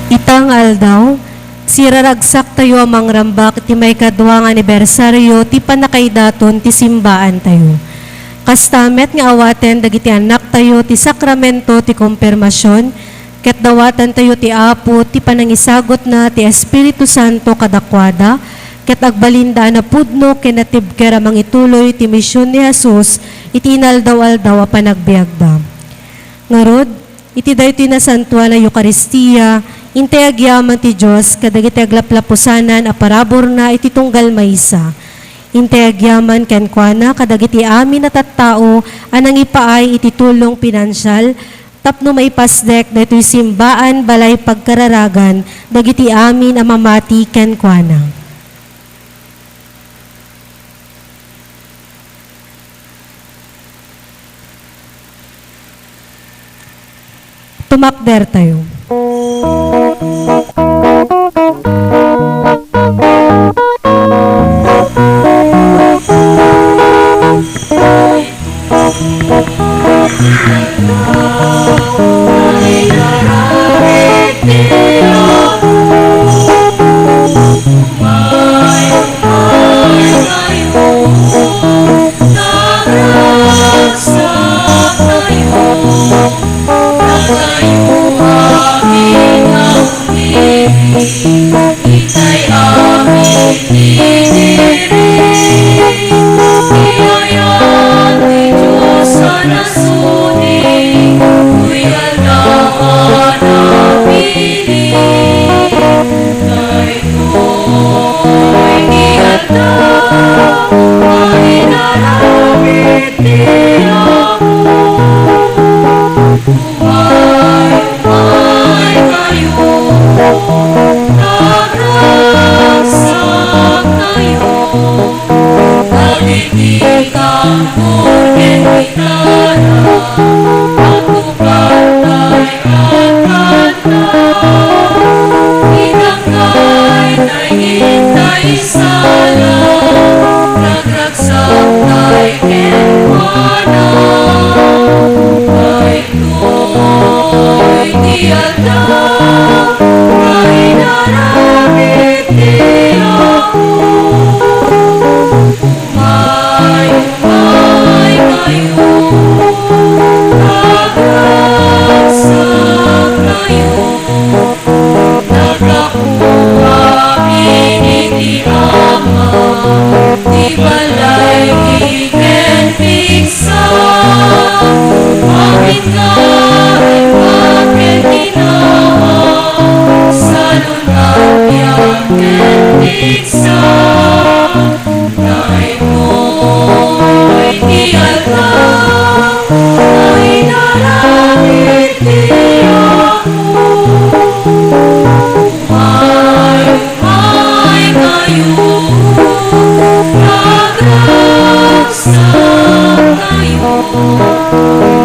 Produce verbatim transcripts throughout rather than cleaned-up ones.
Ita nga aldaw, siraragsaktayo a mangrambak iti maikadua nga anibersario ti pannakaidaton ti simbaantayo. Kasta met nga awaten dagiti annaktayo ti sakramento ti konfirmasion, ket dawatantayo ti Apo ti panangisagutna ti Espiritu Santo kadakuada, ket agbalinda a napudno ken natibker a mangituloy ti mision ni Jesus iti inaldaw-aldaw a panagbiagda. Ngarud, iti daytoy nasantoan a Eukaristia, intay agyaman ti Dios kadagiti aglaplapusanan a paraburna iti tunggal maysa. Intay agyaman kenkuana kadagiti amin a tattao a nangipaay iti tulong pinansial tapno maipasdek daytoy simbaan balay pagkararagan dagiti amin a mamati kenkuana. Tumakdertayo.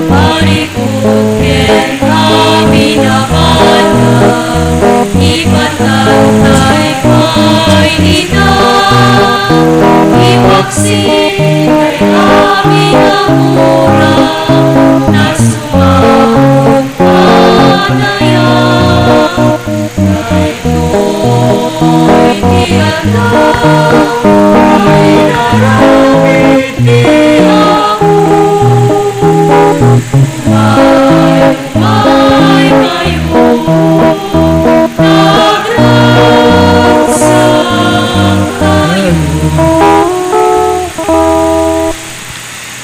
Parikut ken amin a banag, ipatangtay pay dita. Ipaksit tay amin a mura, ta sumagmamano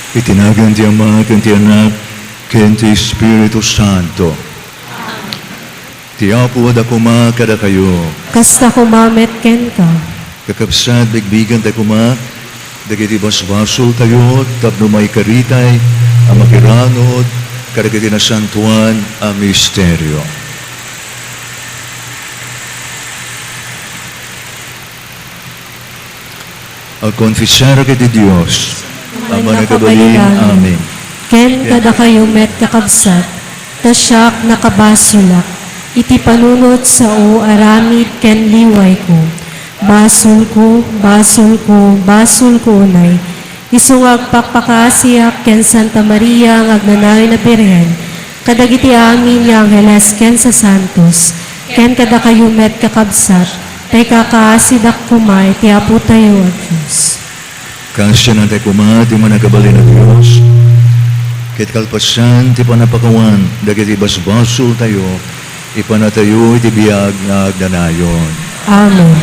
Iti nagan ti Ama, ken ti Anak, ken ti Espiritu Santo. Ti Apo adda koma kadakayo. Kasta koma met kenka. Kakabsat, bigbigentayo koma dagiti basbasoltayo tapno maikaritay a makiranod kadagiti nasantoan a misterio. Agkonfesar iti Dios a mannakabalin amin. Ken kadakayo met, kakabsat, ta siak nakabasolak iti panunot sao, aramid ken liwayko. Basolko, basolko, basolko unay. Isu nga agpakpakaasiak ken Santa Maria nga agnanayon a Birhen, kadagiti amin nga angheles ken sasantos, ken kadakayo met, kakabsat, ta ikakaasidak koma iti Apotayo a Dios. Kaasianantayo koma ti mannakabalin a Dios, ket kalpasan ti pannakawan dagiti basbasoltayo, ipanatayo iti biag nga agnanayon. Amen.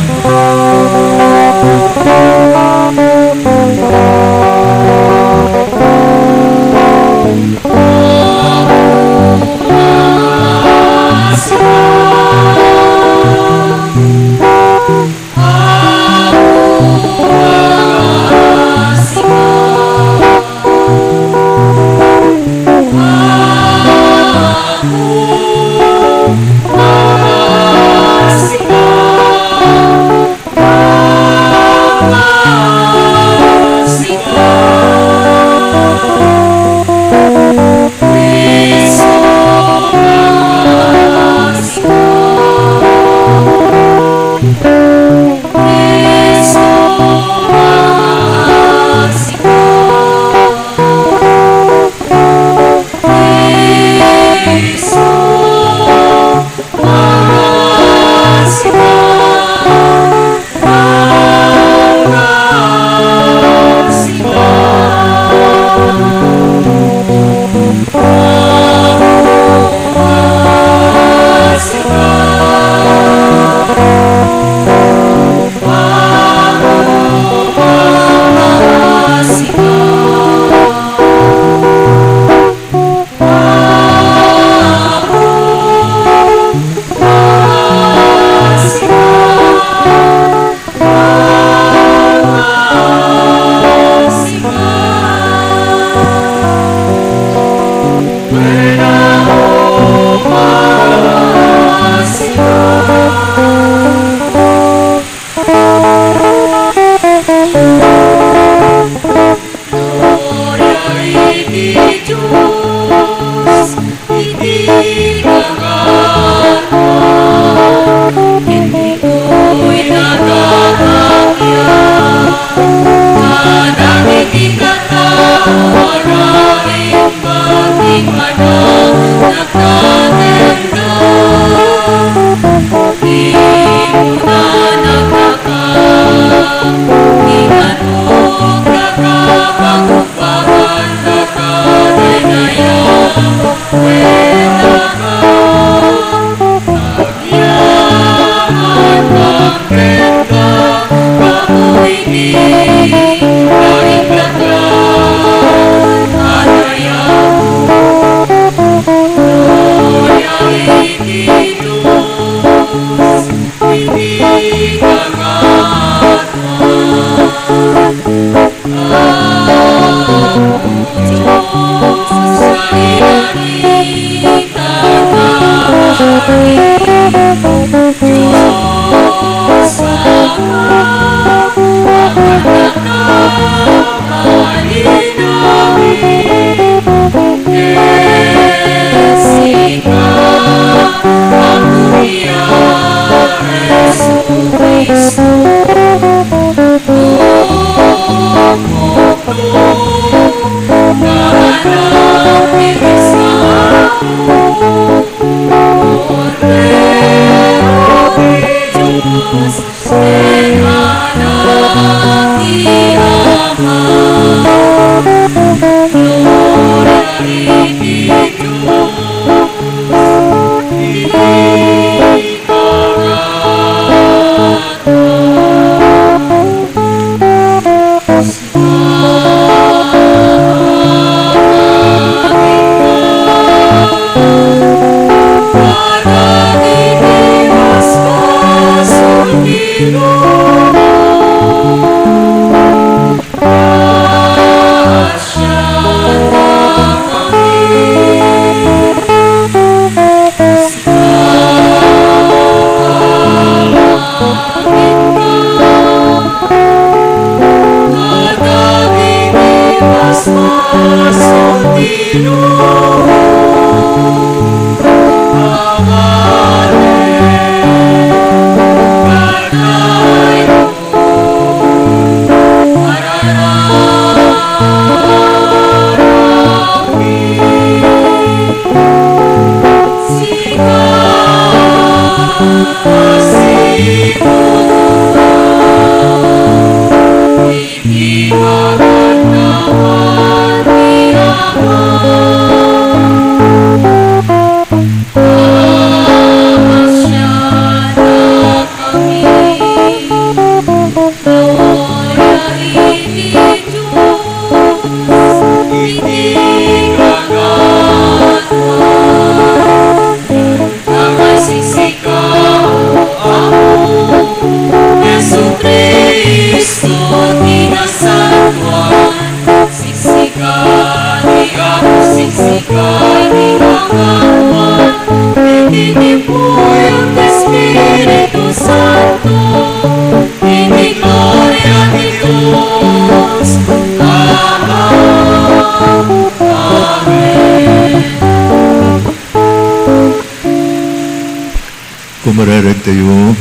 Kumararagtayo.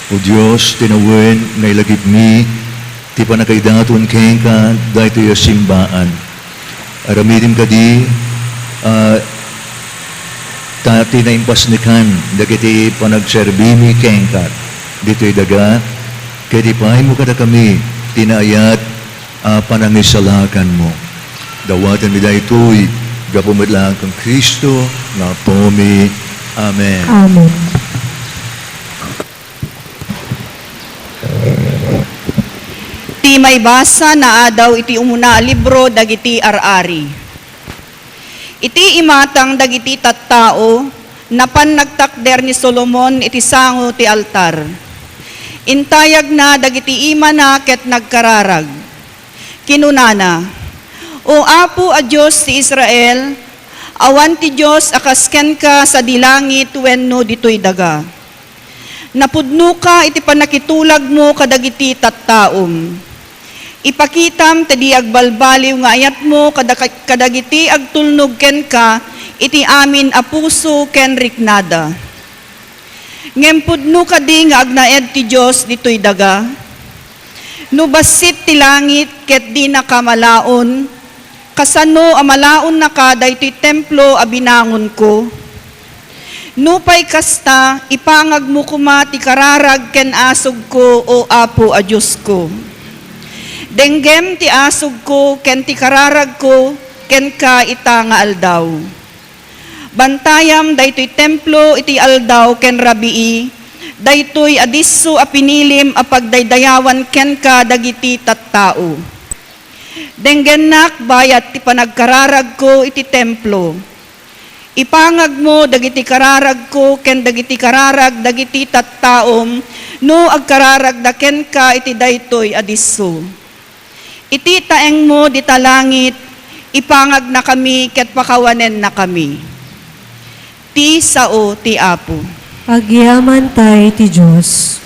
O Dios, tinawen nga ilagipmi ti pannakaidaton kenka daytoy a simbaan. Aramidem kadi, a, ta ti naimpasnekan dagiti panagserbimi kenka ditoy daga, ket ipaaymo kadakami ti naayat a panangisalakanmo. Dawatenmi daytoy gapu met laeng ken Cristo nga Apomi. Amen. Amen. Ti maibasa naadaw iti umuna a libro dagiti ar-ari. Iti imatang dagiti tattao, napan nagtakder ni Solomon iti sango ti altar. Intayagna dagiti imana ket nagkararag. Kinunana, "O Apo a Dios ti Israel, awan ti Dios a kas kenka sadi langit wenno ditoy daga. Napudnoka iti pannakitulagmo kadagiti tattaom. Ipakitam ti di agbalbaliw nga ayatmo kada-, kadagiti agtulnog kenka iti amin a puso ken riknada. Ngem pudno kadi nga agnaed ti Dios ditoy daga? No bassit ti langit ket dinaka malaon, kasano a malaonnaka daytoy templo a binangonko? Nupay kasta, ipangagmo koma ti kararag ken asugko, O Apo a Diosko. Denggem ti asugko ken ti kararagko kenka ita nga aldaw. Bantayam daytoy templo iti aldaw ken rabii, daytoy a disso a pinilim a pagdaydayawan kenka dagiti tattao. Denggennak bayat ti panagkararagko iti templo. Ipangagmo dagiti kararagko ken dagiti kararag dagiti tattaom no agkararagda kenka iti daytoy a disso. Iti taengmo dita langit, ipangagnakami ket pakawanennakami. Ti sao ti Apo. Agyamantay ti Dios.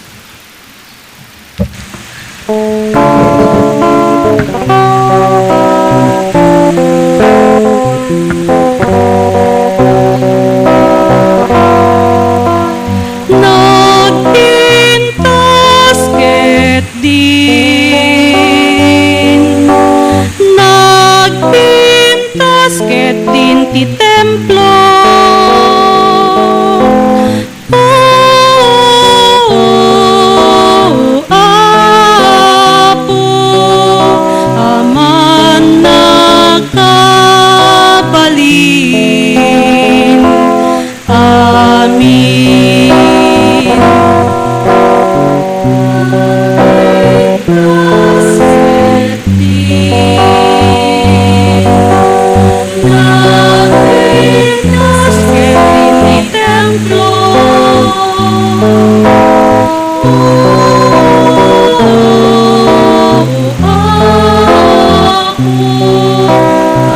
Nagpintas ket din ti templo. O Apo, Aman a nakabalin. Amen.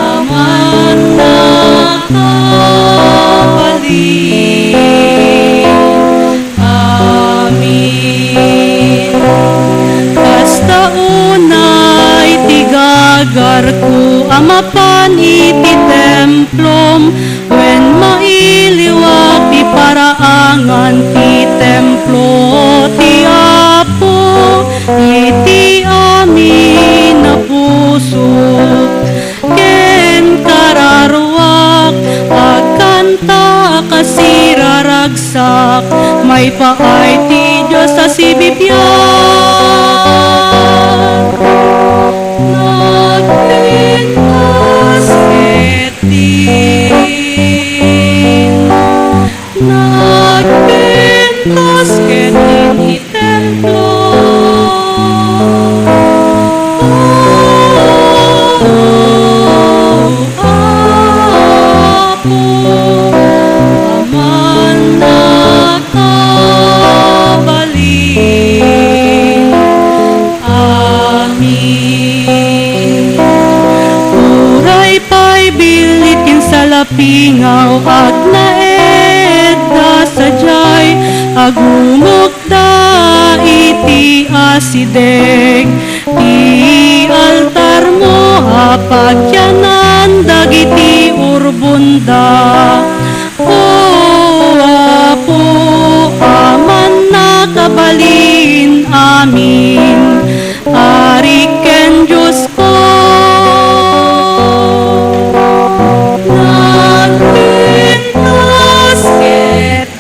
Aman a nakabalin. Amen. Kasta unay ti gagarko a mapan iti templom, wen mailiwak ti paraangan ti templo ti Apo iti amin a pusok ken kararuak, agkanta a kasiraragsak, maipaay ti Dios a sibibiag. Nagpintas ketdin, nagpintas ketdin ti templo. O Apo, Aman a nakabalin. Amen. Uray pay billit ken salapingaw, agnaed da sadiay, agumok da iti asideg ti altarmo a pagyanan dagiti urbonda. O Apo, Aman a nakabalin amin, Ari ken Diosko, nagpintas ket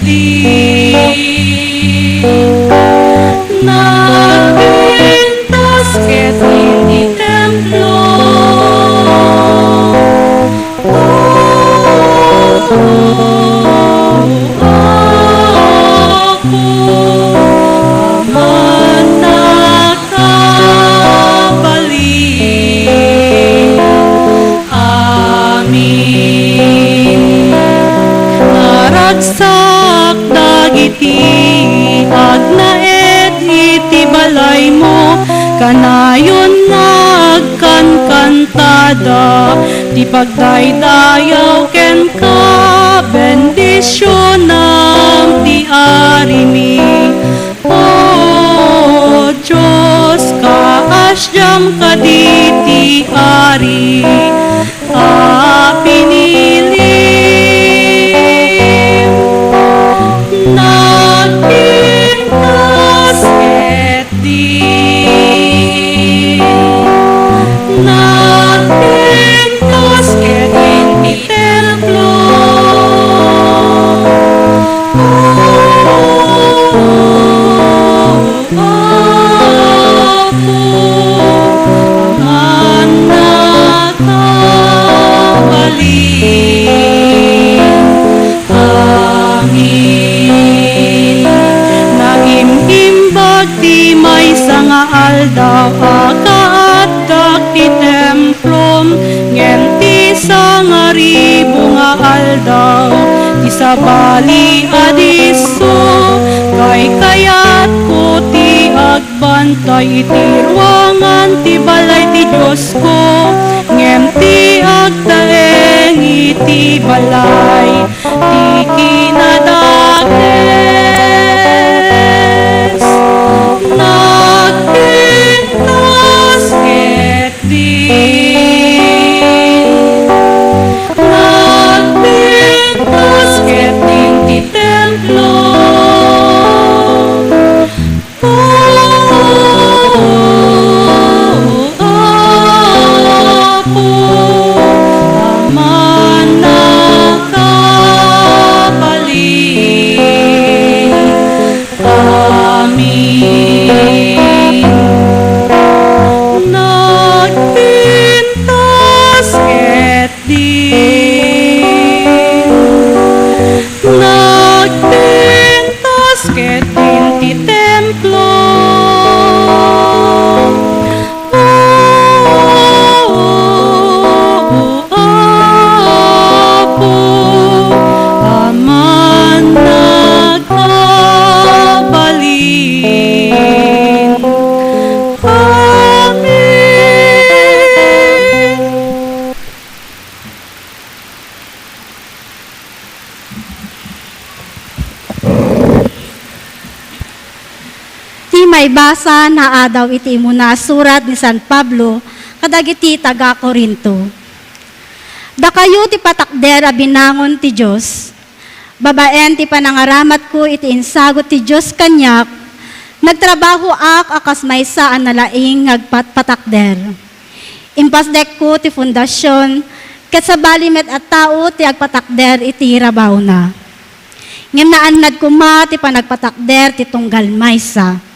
Nagpintas ketdin ti templo. O Apo, Aman a nakabalin. Amen. Naragsak dagiti agnaed iti balaymo, kanayon nga agkankantada ti pagdaydayaw kenka, bendisionam ti arimi. O Dios, kaasiam kaditi ari a pinilim. Nagpintas ketdi. Nagpintas ketdi ti templo. O Apo, Aman a nakabalin. Amen. Naim-imbag ti maysa nga aldaw a kaaddak ti templom, ngem ti sangaribu nga aldaw ti sabali a disso, kaykayatko ti agbantay iti ruangan ti balay ti Diosko, ngem ti agtaeng iti balay ti kinadakes, nagpintas ketdi. Nagpintas ketdin ti templo. O Apo, Aman a Basa naadaw iti immuna a surat ni San Pablo kadagiti taga-Corinto. Dakayo ti patakder a binangon ti Dios. Babaen ti panangaramatko iti insagut ti Dios kaniak, nagtrabahoak a kas maysa a nalaing nga agpatpatakder. Impasdekko ti fondasion, ket sabali met a tao ti agpatakder iti rabawna. Ngem naannad koma ti panagpatakder ti tunggal maysa.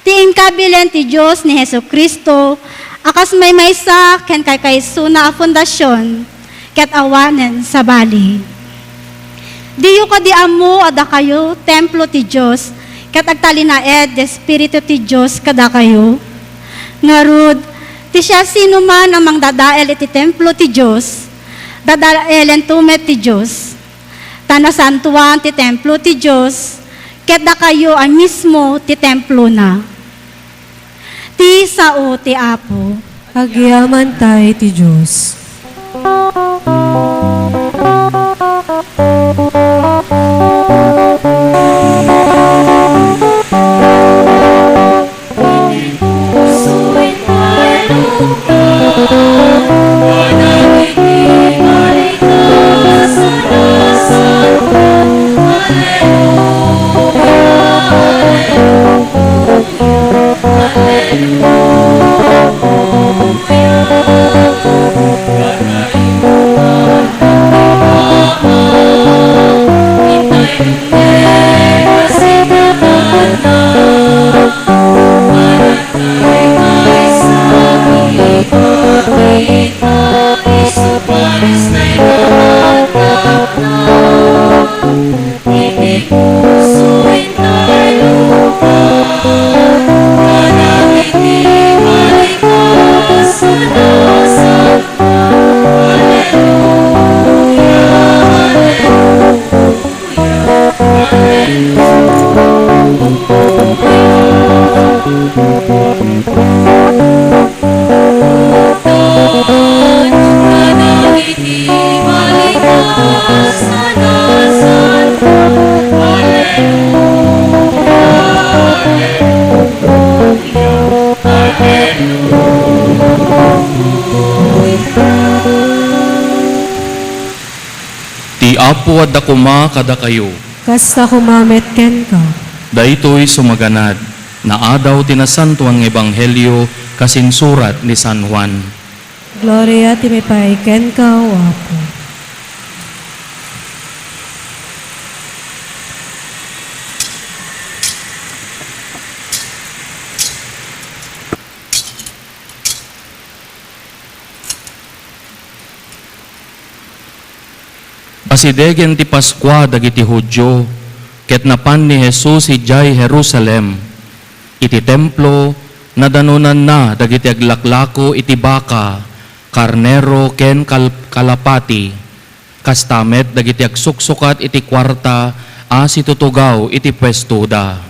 Ti inkabilen ti Dios ni Jesu-Cristo a kas maymaysa ken kaykaysona a fondasion, ket awanen sabali. Diyo kadi ammo a dakayo templo ti Dios, ket agtalinaed ti Espiritu ti Dios kadakayo? Ngarud, ti siasinoman a mangdadael iti templo ti Dios, dadaelento met ti Dios. Ta nasantoan ti templo ti Dios, ket dakayo a mismo ti templona. Ti sao ti Apo. Agyamanta iti Dios. Ti Apo adda koma kadakayo. Kasta koma met kenka. Daytoy so maganad, naadaw ti nasantoan nga ebanghelio kas insurat ni San Juan. Gloria ti maipaay kenka, O Apo. Asidegen ti Paskua dagiti Judio, ket napan ni Jesus idiay Jerusalem. Iti templo, nadanonanna dagiti aglaklako iti baka, karnero, ken kal-, kalapati. Kasta met dagiti agsuksukat iti kuarta a situtugaw iti puestoda.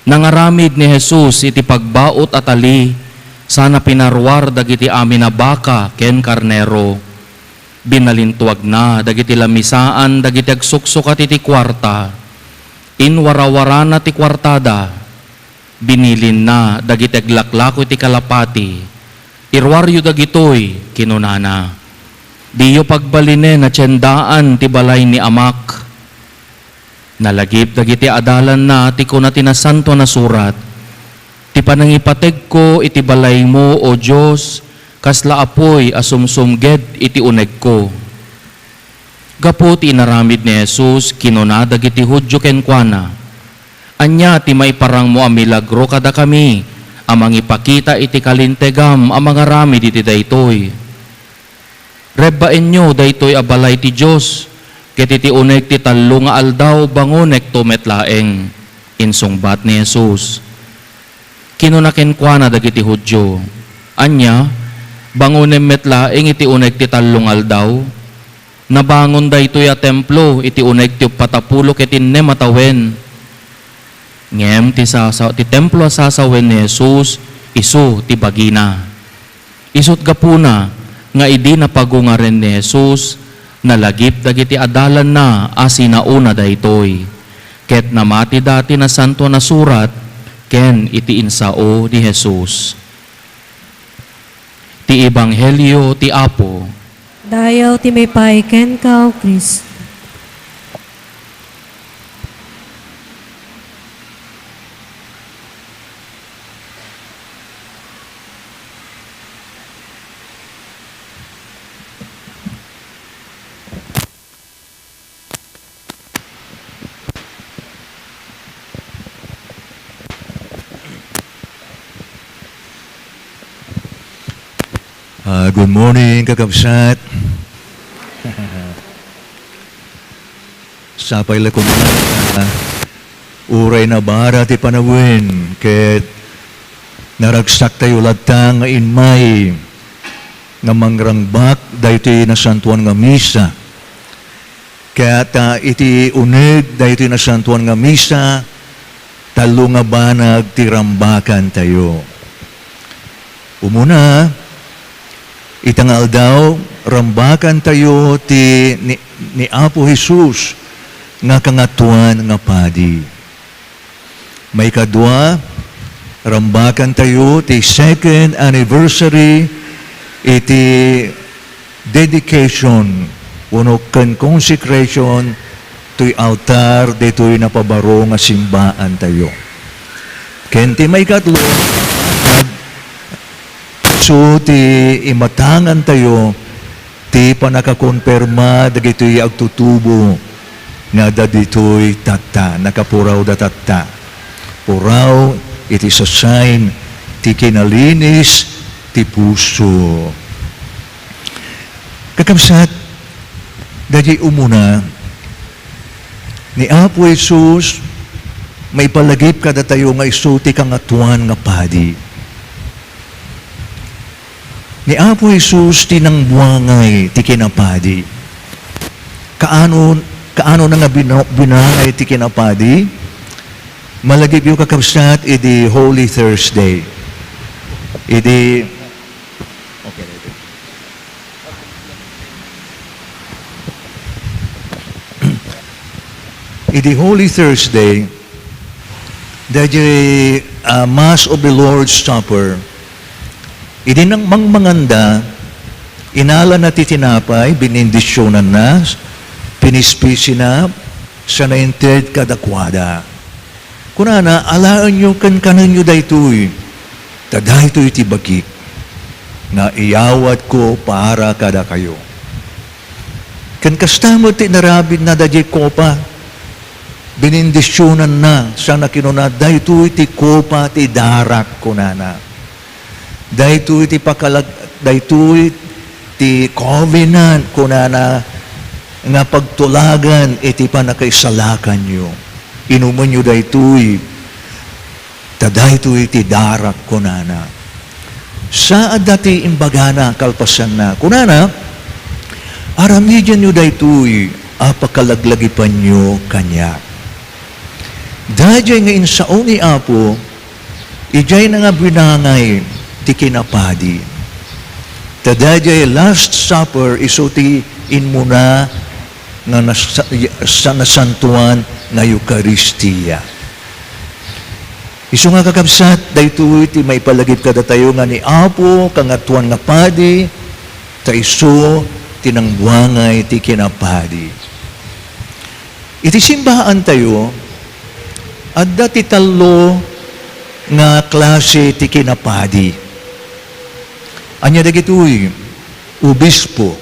Nangaramid ni Jesus iti pagbaut a tali, sana pinaruar dagiti amin a baka ken karnero. Binalintuagna dagiti lamisaan dagiti agsuksukat iti kuarta. Inwarawarana ti kuartada. Binilinna dagiti aglaklako iti kalapati. "Iruaryo dagitoy," kinunana. "Diyo pagbalinen a tiendaan ti balay ni Amak." Nalagip dagiti adalanna ti kuna ti Nasantoan a Surat, "Ti panangipategko iti balaymo, O Dios, kasla apuy a sumsumged iti unegko." Gapu ti inaramid ni Jesus, kinuna dagiti Judio kenkuana, "Ania ti maiparangmo a milagro kadakami a mangipakita iti kalintegam a mangaramid iti daytoy? Rebbaenyo daytoy a balay ti Dios, ket iti uneg ti tallo nga aldaw, bangonekto met laeng," insungbat ni Jesus. Kinuna kenkuana dagiti Judio, "Ania, bangonem met laeng iti uneg ti tallo nga aldaw? Nabangon daytoy a templo iti uneg ti uppat a pulo ket innem a tawen." Ngem ti sasa-, ti templo a sasawen ni Jesus, isu ti bagina. Isut' gapuna nga idi napagungaren ni Jesus, nalagip dagiti adalanna a sinaona daytoy. Ket namatida ti Nasantoan a Surat, ken iti insao ni Jesus. Ti Ebanghelio ti Apo. Dayaw ti maipaay kenka, O Cristo. Ah, good morning, kakabsat. Sapay la koma, ah, uray nabara ti panawen, ket naragsaktayo latta nga immay nga mangrangbak daytoy nasantoan nga misa. Ket, ah, iti uneg daytoy nasantoan nga misa, tallo nga banag ti rambakantayo. Umuna, ita nga aldaw, rambakantayo ti ni, ni Apo Jesus nga Kangatoan nga Padi. Maikadua, rambakantayo ti second anniversary iti dedication wenno ken consecration toy altar ditoy napabaro nga simbaantayo. Ken ti maikatlo, isu ti imatangantayo ti pannakakonperma dagitoy agtutubo nga adda ditoy tatta, nakapurawda tatta. Puraw iti sasain ti kinalinis ti puso. Kakabsat, daydiay umuna, ni Apo Jesus maipalagip kadatayo nga isu ti Kangatoan nga Padi. Ni Apo Jesus ti nangbuangay ti kinapadi. Kaano, kaano na nga bina-, binangay ti kinapadi? Malagipyo, kakabsat, idi Holy Thursday. Idi, okay, ready. Idi Holy Thursday, daydiay, ah, Mass of the Lord's Supper, idi nang mangmanganda, inalana ti tinapay, binindisionanna, pinispisina, sa nainted kadakuada. Kunana, "Alaenyo ken kanenyo daytoy, ta daytoy ti bagik nga iyawatko para kadakayo." Ken kasta met ti inaramidna daydiay kopa. Binindisionanna, sana kinuna, "Daytoy ti kopa ti darak," kunana. "Daytoy ti pakalag-, daytoy ti covenant," kunana, "nga pagtulagan iti pannakaisalakanyo. Inumenyo daytoy." "Ta daytoy ti darak," kunana. Sa adda ti imbagana kalpasanna. Kunana, "Aramidenyo daytoy a pakalaglagipanyo kaniak." Daydiay nga insao ni Apo, idiayna nga binangay ti kinapadi. Ta daydiay Last Supper isu ti immuna nga nasa-, sa nasantoan nga Eukaristia. Isu nga, kakabsat, daytoy ti maipalagip kadatayo nga ni Apo Kangatoan nga Padi, ta isu ti nangbuangay ti kinapadi. Iti simbaantayo, adda ti tallo nga klase ti kinapadi. Ania dagitoy? Obispo.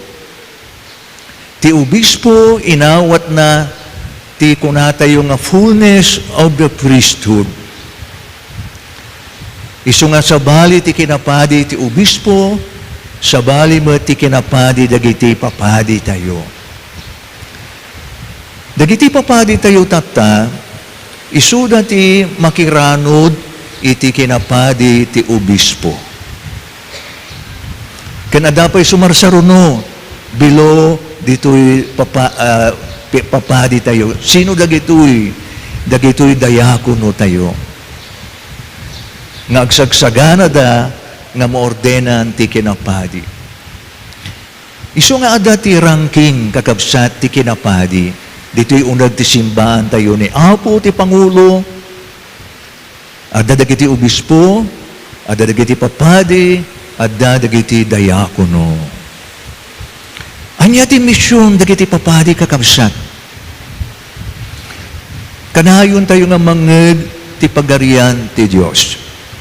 Ti obispo, inawatna ti kunatayo nga fullness of the priesthood. Isu nga sabali ti kinapadi ti obispo, sabali met ti kinapadi dagiti papaditayo. Dagiti papaditayo tatta, isuda ti makiranod iti kinapadi ti obispo. Ken adda pay sumarsaruno below ditoy papa-, ah, pi-, papaditayo. Sino dagitoy? Dagitoy diakonotayo nga agsagsaganada nga maordenan ti kinapadi. Isu nga adda ti ranking, kakabsat, ti kinapadi. Ditoy uneg ti simbaantayo ni Apo ti Pangulo, Adda dagiti obispo, adda dagiti papadi, adda dagiti diakono. Ania ti mision dagiti papadi, kakabsat? Kanayon tayo nga mangngeg ti Pagarian ti Dios.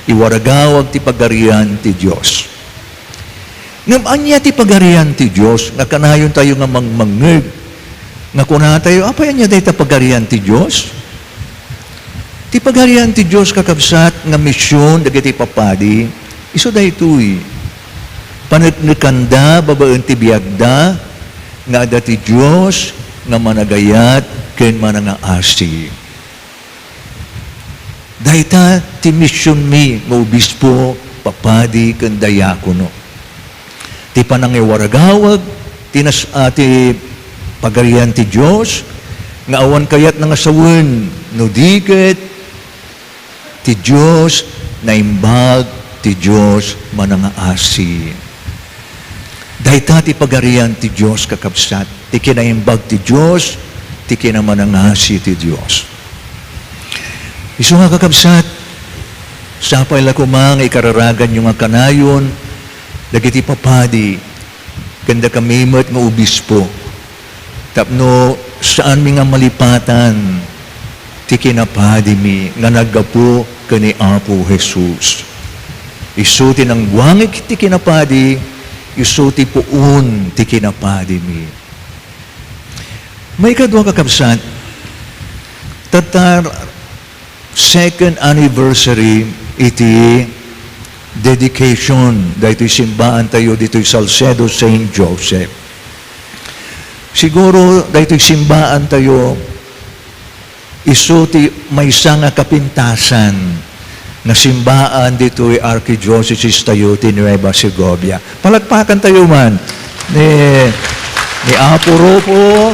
Iwaragawag ti Pagarian ti Dios. Ngem ania ti Pagarian ti Dios nga kanayon tayo nga mangmangngeg? Nga kuna tayo, "Apay ania dayta Pagarian ti Dios?" Ti Pagarian ti Dios, kakabsat, nga mision dagiti papadi, isu daytoy: paneknekanda babaen ti biagda nga adda ti Dios nga managayat ken manangaasi. Dayta ti misionmi nga obispo, papadi, ken diakono. Ti panangiwaragawag ti nas-, a, ti Pagarian ti Dios nga awan kayatna nga sawen no di ket ti Dios naimbag, ti Dios manangaasi. Dayta ti Pagarian ti Dios, kakabsat, ti kinaimbag ti Dios, ti kinamanangasi ti Dios. Isu nga, kakabsat, sapay la koma nga ikararaganyo nga kanayon dagiti papadi ken dakami met nga obispo tapno saanmi nga malipatan ti kinapadimi nga naggapu ken ni Apo Jesus. Isu ti nangguangik ti kinapadi, isu ti puon ti kinapadimi. Maikadua, kakabsat, tatta second anniversary iti dedication daytoy simbaan tayo ditoy Salcedo Saint Joseph. Siguro daytoy simbaan tayo isu ti maysa nga kapintasan nga simbaan ditoy Archdiocese tayo ti Nueva Segovia. Palakpakan tayo man ni, ni Apo Rufo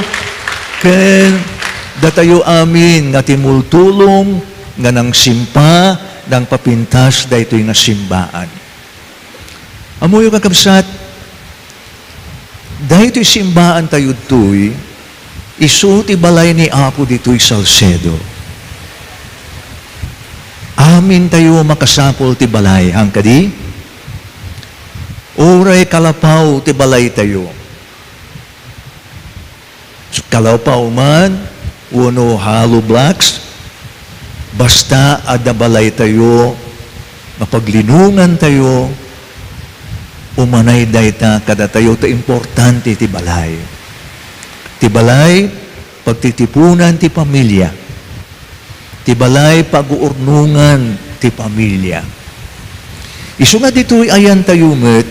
ken datayo amin nga timultulong nga nangsimpa, nangpapintas daytoy nga simbaan. Ammoyo, kakabsat, daytoy simbaan tayo ditoy, isu ti balay ni Apo ditoy Salcedo. Amin tayo makasapul ti balay, haan kadi? Uray kalapaw ti balay tayo. Kalapaw man wenno hollow blocks, basta adda balay tayo, mapaglinongan tayo, umanay dayta kadatayo ta importante ti balay. Ti balay, pagtitipunan ti pamilya. Ti balay, paguurnongan ti pamilya. Isu nga ditoy ayantayo met,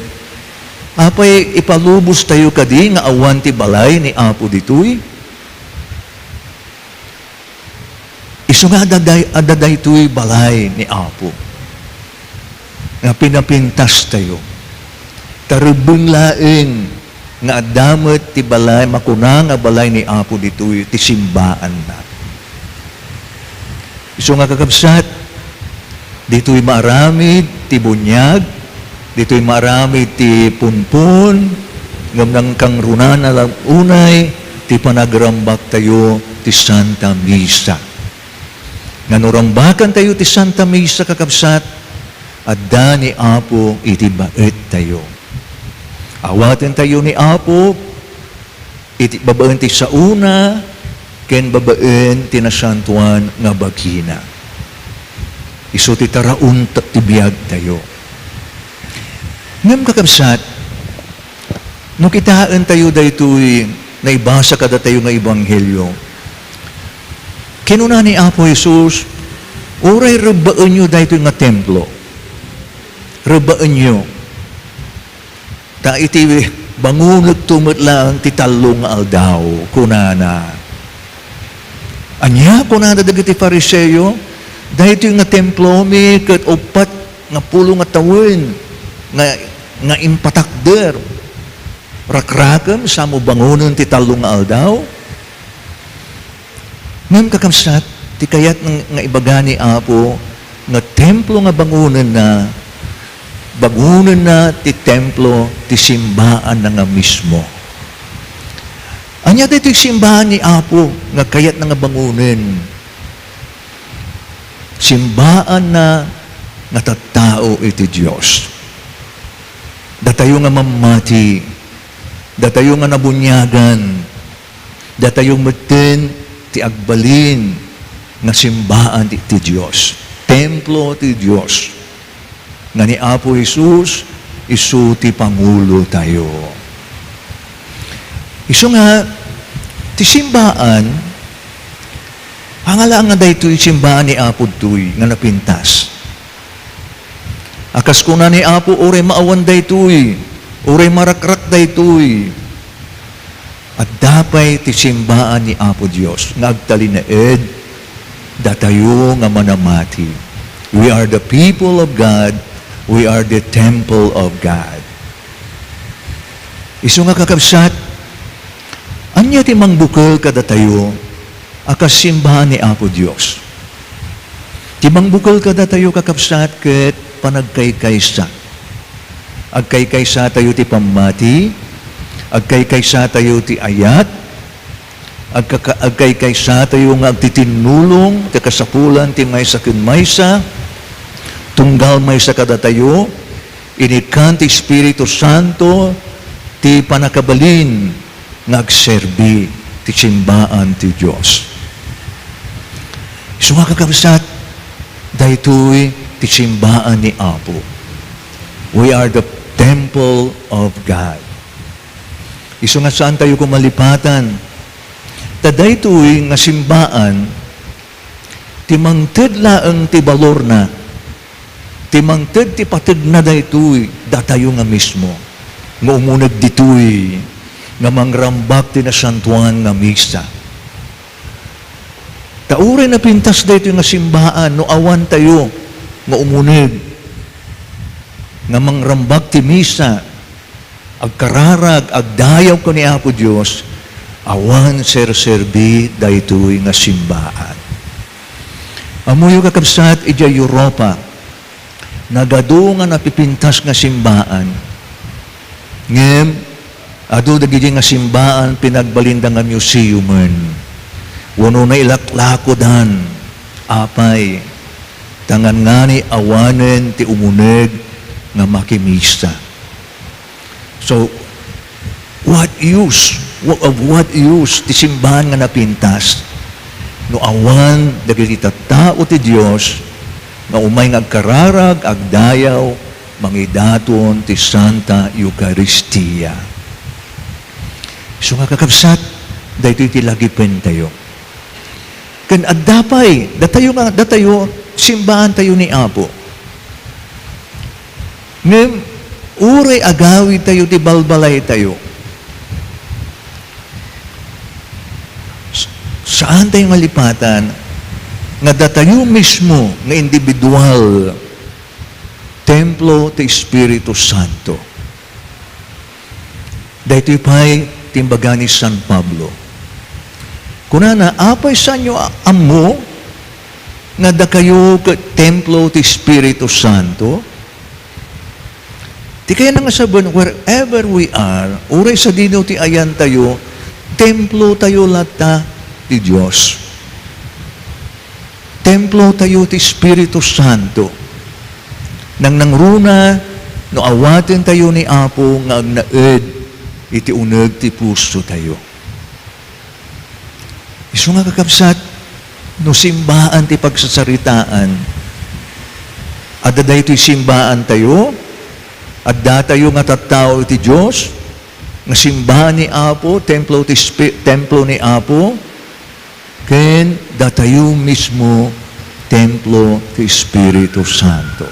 apay ipalubos tayo kadi nga awan ti balay ni Apo ditoy? Isu nga adda day-, adda daytoy balay ni Apo nga pinapintas tayo. Ta rebbeng laeng nga adda met ti balay, makuna nga balay ni Apo ditoy ti simbaanna. Isu nga, kakabsat, ditoy maaramid ti buniag, ditoy maaramid ti punpon, ngem nangkangrunana la unay ti panagrambak tayo ti Santa Misa. Nga no rambakan tayo ti Santa Misa, kakabsat, adda ni Apo iti baet tayo. Awaten tayo ni Apo iti babaen ti saona ken babaen ti nasantoan nga bagina. Isu ti taraon ta-, ti biag tayo. Ngem, kakabsat, no kitaen tayo daytoy naibasa kadatayo nga ebanghelio, kinuna ni Apo Jesus, "Uray rebbaenyo daytoy nga templo. Rebbaenyo. Ta iti bangonekto met laeng ti tallo nga aldaw," kunana. "Ania?" kunana dagiti Fariseo. "Daytoy nga templomi ket uppat nga pulo nga tawen nga, nga impatakder. Rakrakem, samo bangonen ti tallo nga aldaw?" Ngem, kakabsat, ti kayat nga, nga ibaga ni Apo nga templo nga bangonenna, bangonenna ti templo ti simbaanna nga mismo. Ania daytoy simbaan ni Apo nga kayatna nga bangonen? Simbaanna nga tattao iti Dios. Datayo nga mammati, datayo nga nabuniagan, datayo metten ti agbalin nga simbaan ti, ti Dios, templo ti Dios, nga ni Apo Jesus isu ti pangulotayo. Isu nga, ti simbaan, angala nga daytoy simbaan ni Apo ditoy nga napintas. A kas kuna ni Apo, uray maawan daytoy, uray marakrak daytoy, adda pay ti simbaan ni Apo Dios nga agtalinaed datayo nga manamati. We are the people of God. We are the temple of God. Isu nga, kakabsat, ania ti mangbukel kadatayo a kas simbaan ni Apo Dios? Ti mangbukel kadatayo, kakabsat, ket panagkaykaysa. Agkaykaysatayo ti pammati, agkaykaysatayo ti ayat, agkaka-, agkaykaysatayo nga agtitinnulong ti kasapulan ti maysa ken maysa, tunggal maysa kadatayo, inikkan ti Espiritu Santo ti pannakabalin nga agserbi ti simbaan ti Dios. Isu nga, kakabsat, daytoy ti simbaan ni Apo. We are the temple of God. Isu nga, saantayo koma lipatan. Ta daytoy nga simbaan, ti mangted laeng ti balorna, ti mangted ti pategna daytoy, datayo nga mismo nga umuneg ditoy nga mangrambak ti nasantoan nga misa. Ta uray napintas daytoy nga simbaan, no awantayo nga umuneg nga mangrambak ti misa, agkararag, agdayaw ken ni Apo Dios, awan serserbi daytoy nga simbaan. Ammoyo, kakabsat, idiay Europa, nagadu nga napipintas nga simbaan. Ngem adu dagiti nga simbaan pinagbalinda nga museumen wenno nailaklakodan. Apay, ta ngan ngani awanen ti umuneg nga makimisa. So, what use? Wha-, of what use ti simbaan nga napintas no awan dagiti tattao ti Dios nga umay nga agkararag, agdayaw, mangidaton ti Santa Eukaristia? Isu nga, kakabsat, daytoy ti lagipentayo. Ken adda pay, datayo nga, datayo, simbaantayo ni Apo. Ngem, uray agawidtayo ti balbalaytayo, s-, saantayo nga lipatan nga datayo mismo nga individual, templo ti Espiritu Santo. Daytoy pay ti imbaga ni San Pablo. Kunana, apay saanyo a-, ammo nga dakayo ket templo ti Espiritu Santo? Ti kayatna nga saben, wherever we are, uray sadino ti ayantayo, templotayo latta ti Dios. Templotayo ti Espiritu Santo. Nangnangruna no awatentayo ni Apo nga agnaed iti uneg ti pusotayo. Isu nga, kakabsat, no simbaan ti pagsasaritaan, adda daytoy simbaantayo, addatayo nga tattao iti Dios, nga simbaan ni Apo, templo ti Spi-, templo ni Apo, ken datayo mismo templo ti Espiritu Santo.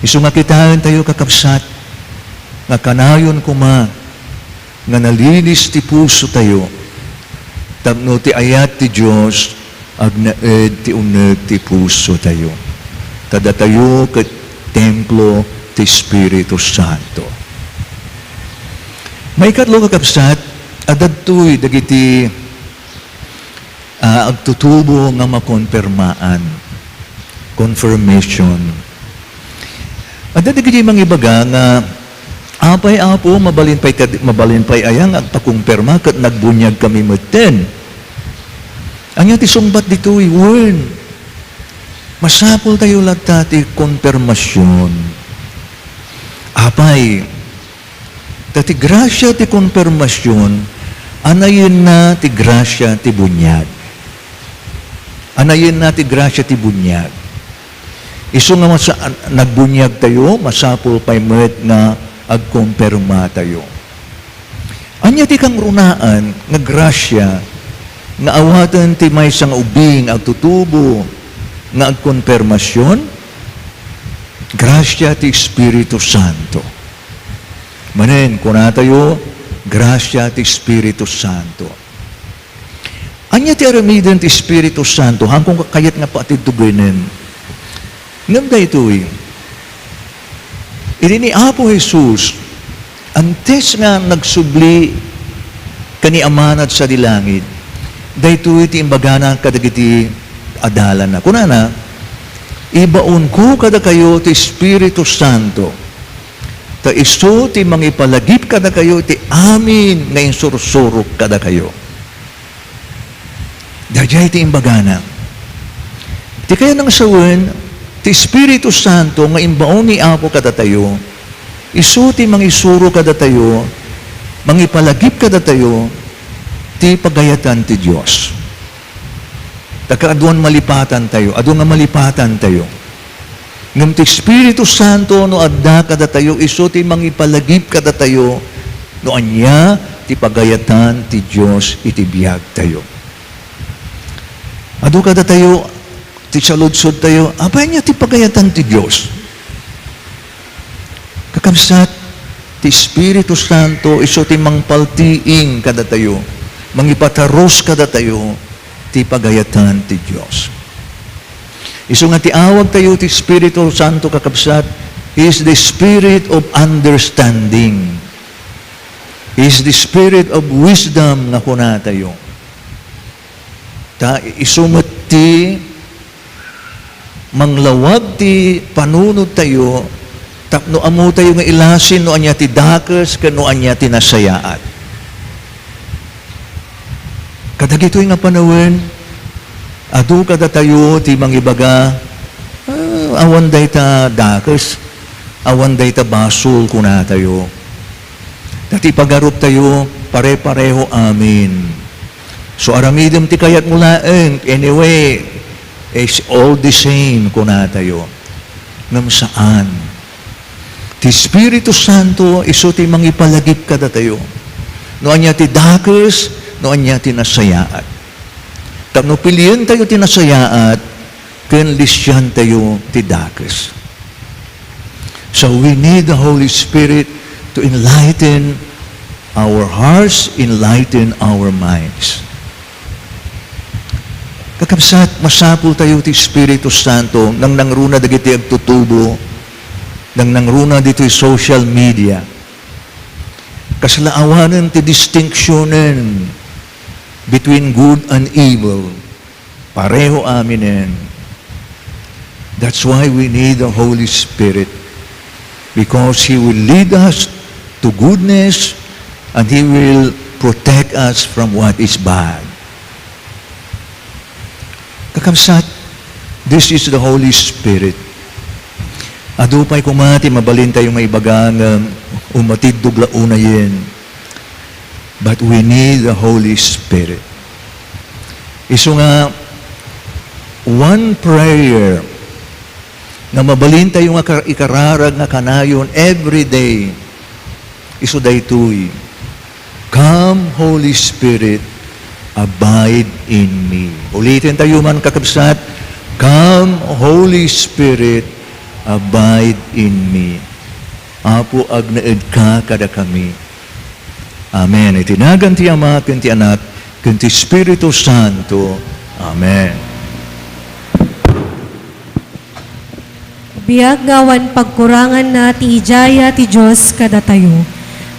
Isu nga kitaentayo, kakabsat, nga kanayon koma nga nalinis ti pusotayo, tapno ti ayat ti Dios agnaed ti uneg ti pusotayo. Ta datayo ket templo ti Espiritu Santo. Maikatlo, kakabsat, adadtoy dagiti, ah, agtutubo nga makonpermaan. Confirmation. Adda dagiti mangibaga nga, "Apay, Apo, mabalin pay kad-, mabalin pay aya nga agpakonperma ket nagbuniag kami metten?" Ania ti sungbat ditoy? Wen, Masapultayo latta ti konpermasion. Apay, ta ti grasia ti konpermasion, anayenna ti grasia ti buniag. Anayenna ti grasia ti buniag. Isu nga masa-, nagbuniagtayo, masapul pay met nga agkonpermatayo. Ania ti kangrunaan nga grasia nga awaten ti maysa nga ubing agtutubo nga agkonpermasion? Grasia ti Espiritu Santo. Manen, kunatayo, grasia ti Espiritu Santo. Ania ti aramiden ti Espiritu Santo? Haanko nga kayat nga patidtugenen. Ngem daytoy, idi ni Apo Jesus, antes nga nagsubli ken ni Amana sadi langit, daytoy ti imbagana kadagiti adalanna. Kunana, "Ibaonko kadakayo ti Espiritu Santo, ta isu ti mangipalagip kadakayo iti amin nga insursurok kadakayo." Daydiay ti imbagana. Ti kayatna nga sawen, ti Espiritu Santo nga imbaon ni Apo kadatayo, isu ti mangisuro kadatayo, mangipalagip kadatayo, ti pagayatan ti Dios. Ta kaaduan malipatantayo, adu nga malipatantayo. Ngem ti Espiritu Santo no adda kadatayo, isu ti mangipalagip kadatayo no ania ti pagayatan ti Dios iti biagtayo. Adu kadatayo ti saludsodtayo, "Apay ania ti pagayatan ti Dios?" Kakabsat, ti Espiritu Santo isu ti mangpaltiing kadatayo, mangipatarus kadatayo ti pagayatan ti Dios. Isu nga ti awagtayo ti Espiritu Santo, kakabsat, He is the Spirit of understanding. He is the Spirit of wisdom nga kunatayo. Ta isu met ti manglawag ti panunodtayo tapno ammotayo nga ilasin no ania ti dakes ken no ania ti nasayaat. Kadagitoy nga panawen, adu kadatayo ti mangibaga, "Ah, awan dayta dakes, awan dayta basol," kunatayo. Ta ti pagaruptayo, pare-pareho amin. So, aramidem ti kayatmo laeng. Anyway, it's all the same, kunatayo. Ngem saan. Ti Espiritu Santo, isu ti mangipalagip kadatayo. No ania ti dakes, no ania ti nasayaat. Tapno pilientayo ti nasayaat, ken lisiantayo ti dakes. So we need the Holy Spirit to enlighten our hearts, enlighten our minds. Kakabsat, masapultayo ti Espiritu Santo, nangnangruna dagiti agtutubo, nangnangruna ditoy social media. Kasla awanen ti distinksionen between good and evil. Pareho aminen. That's why we need the Holy Spirit, because He will lead us to goodness and He will protect us from what is bad. Kakabsat, this is the Holy Spirit. Adu pay koma ti mabalintayo nga ibaga nga umatiddog la unayen. But we need the Holy Spirit. Isu nga, one prayer nga mabalintayo nga kar-, ikararag nga kanayon every day, isu daytoy, "Come, Holy Spirit, abide in me." Uliten tayo man, kakabsat, "Come, Holy Spirit, abide in me." Apo, agnaedka kadakami. Amen. Iti nagan ti Ama, ken ti Anak, ken ti Espiritu Santo. Amen. Biag nga awan pagkuranganna ti ijaya ti Dios kadatayo.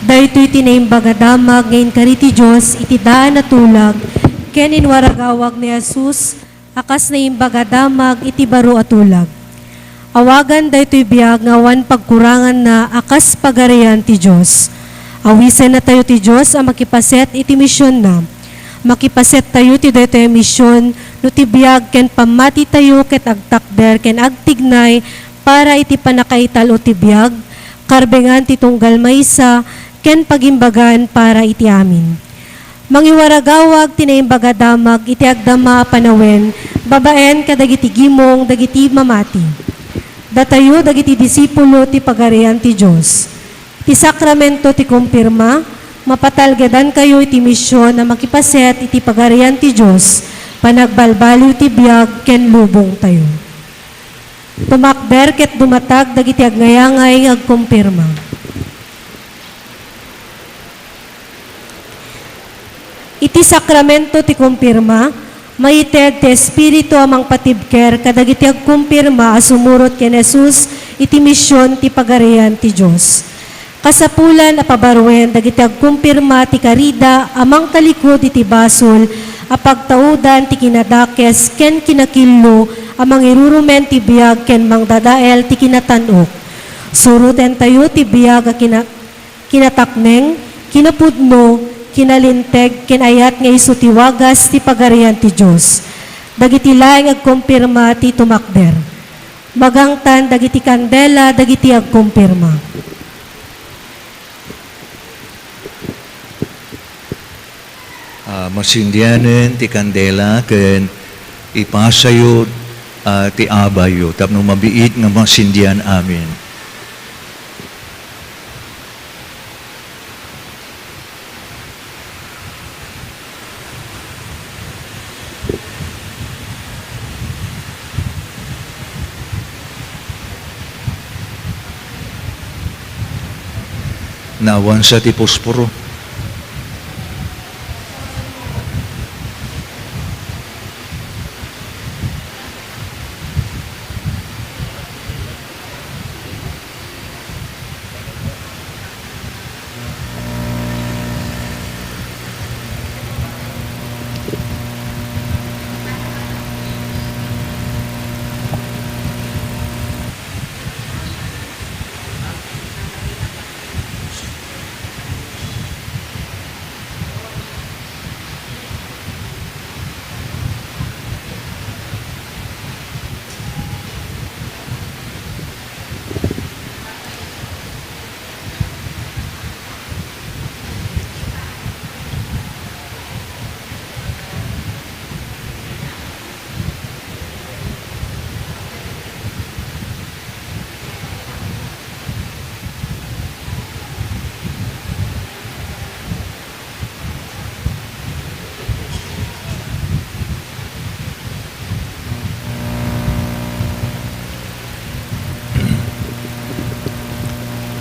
Daytoy ti Naimbag a Damag nga inkari ti Dios iti daan a tulag ken inwaragawag ni Jesus a kas Naimbag a Damag iti baro a tulag. Awagan daytoy biag nga awan pagkuranganna a kas Pagarian ti Dios. Awisennatayo ti Dios a makipaset iti misionna. Makipasettayo ti daytoy a mision ti biag ken pammatitayo ket agtakder ken agtignay para iti pannakaital-o ti biag, karbengan ti tunggal maysa, ken pagimbagan para iti amin. Mangiwaragawag ti Naimbag a Damag iti agdama a panawen babaen kadagiti gimong dagiti mamati. Datayo dagiti disipulo ti Pagarian ti Dios. Ti sakramento ti kumpirma, mapatalgedankayo iti mision a makipaset iti Pagarian ti Dios, panagbalbaliw ti biag ken lubongtayo. Tumakder ket dumatag dagiti agnayangay nga agkumpirma. Iti sakramento ti kumpirma, maited ti Espiritu a mangpatibker kadagiti agkumpirma a sumurot ken Jesus iti mision ti Pagarian ti Dios. Kasapulan a pabaruen dagiti agkumpirma ti karida a mangtalikod iti basol a pagtaudan ti kinadakes ken kinakillo a mangirurumen ti biag ken mangdadael ti kinatan-ok. Surotentayo ti biag a kina-, kinatakneng, kinapudno, kinalinteg, ken ayat nga isu ti wagas ti Pagarian ti Dios. Dagiti laeng agkumpirma ti tumakder. Magangtan dagiti kandela dagiti agkumpirma. Ah, masindianen ti kandela ken ipasayo, ah, ti abayyo tapno mabiit nga masindian amin. Naawansa ti posporo.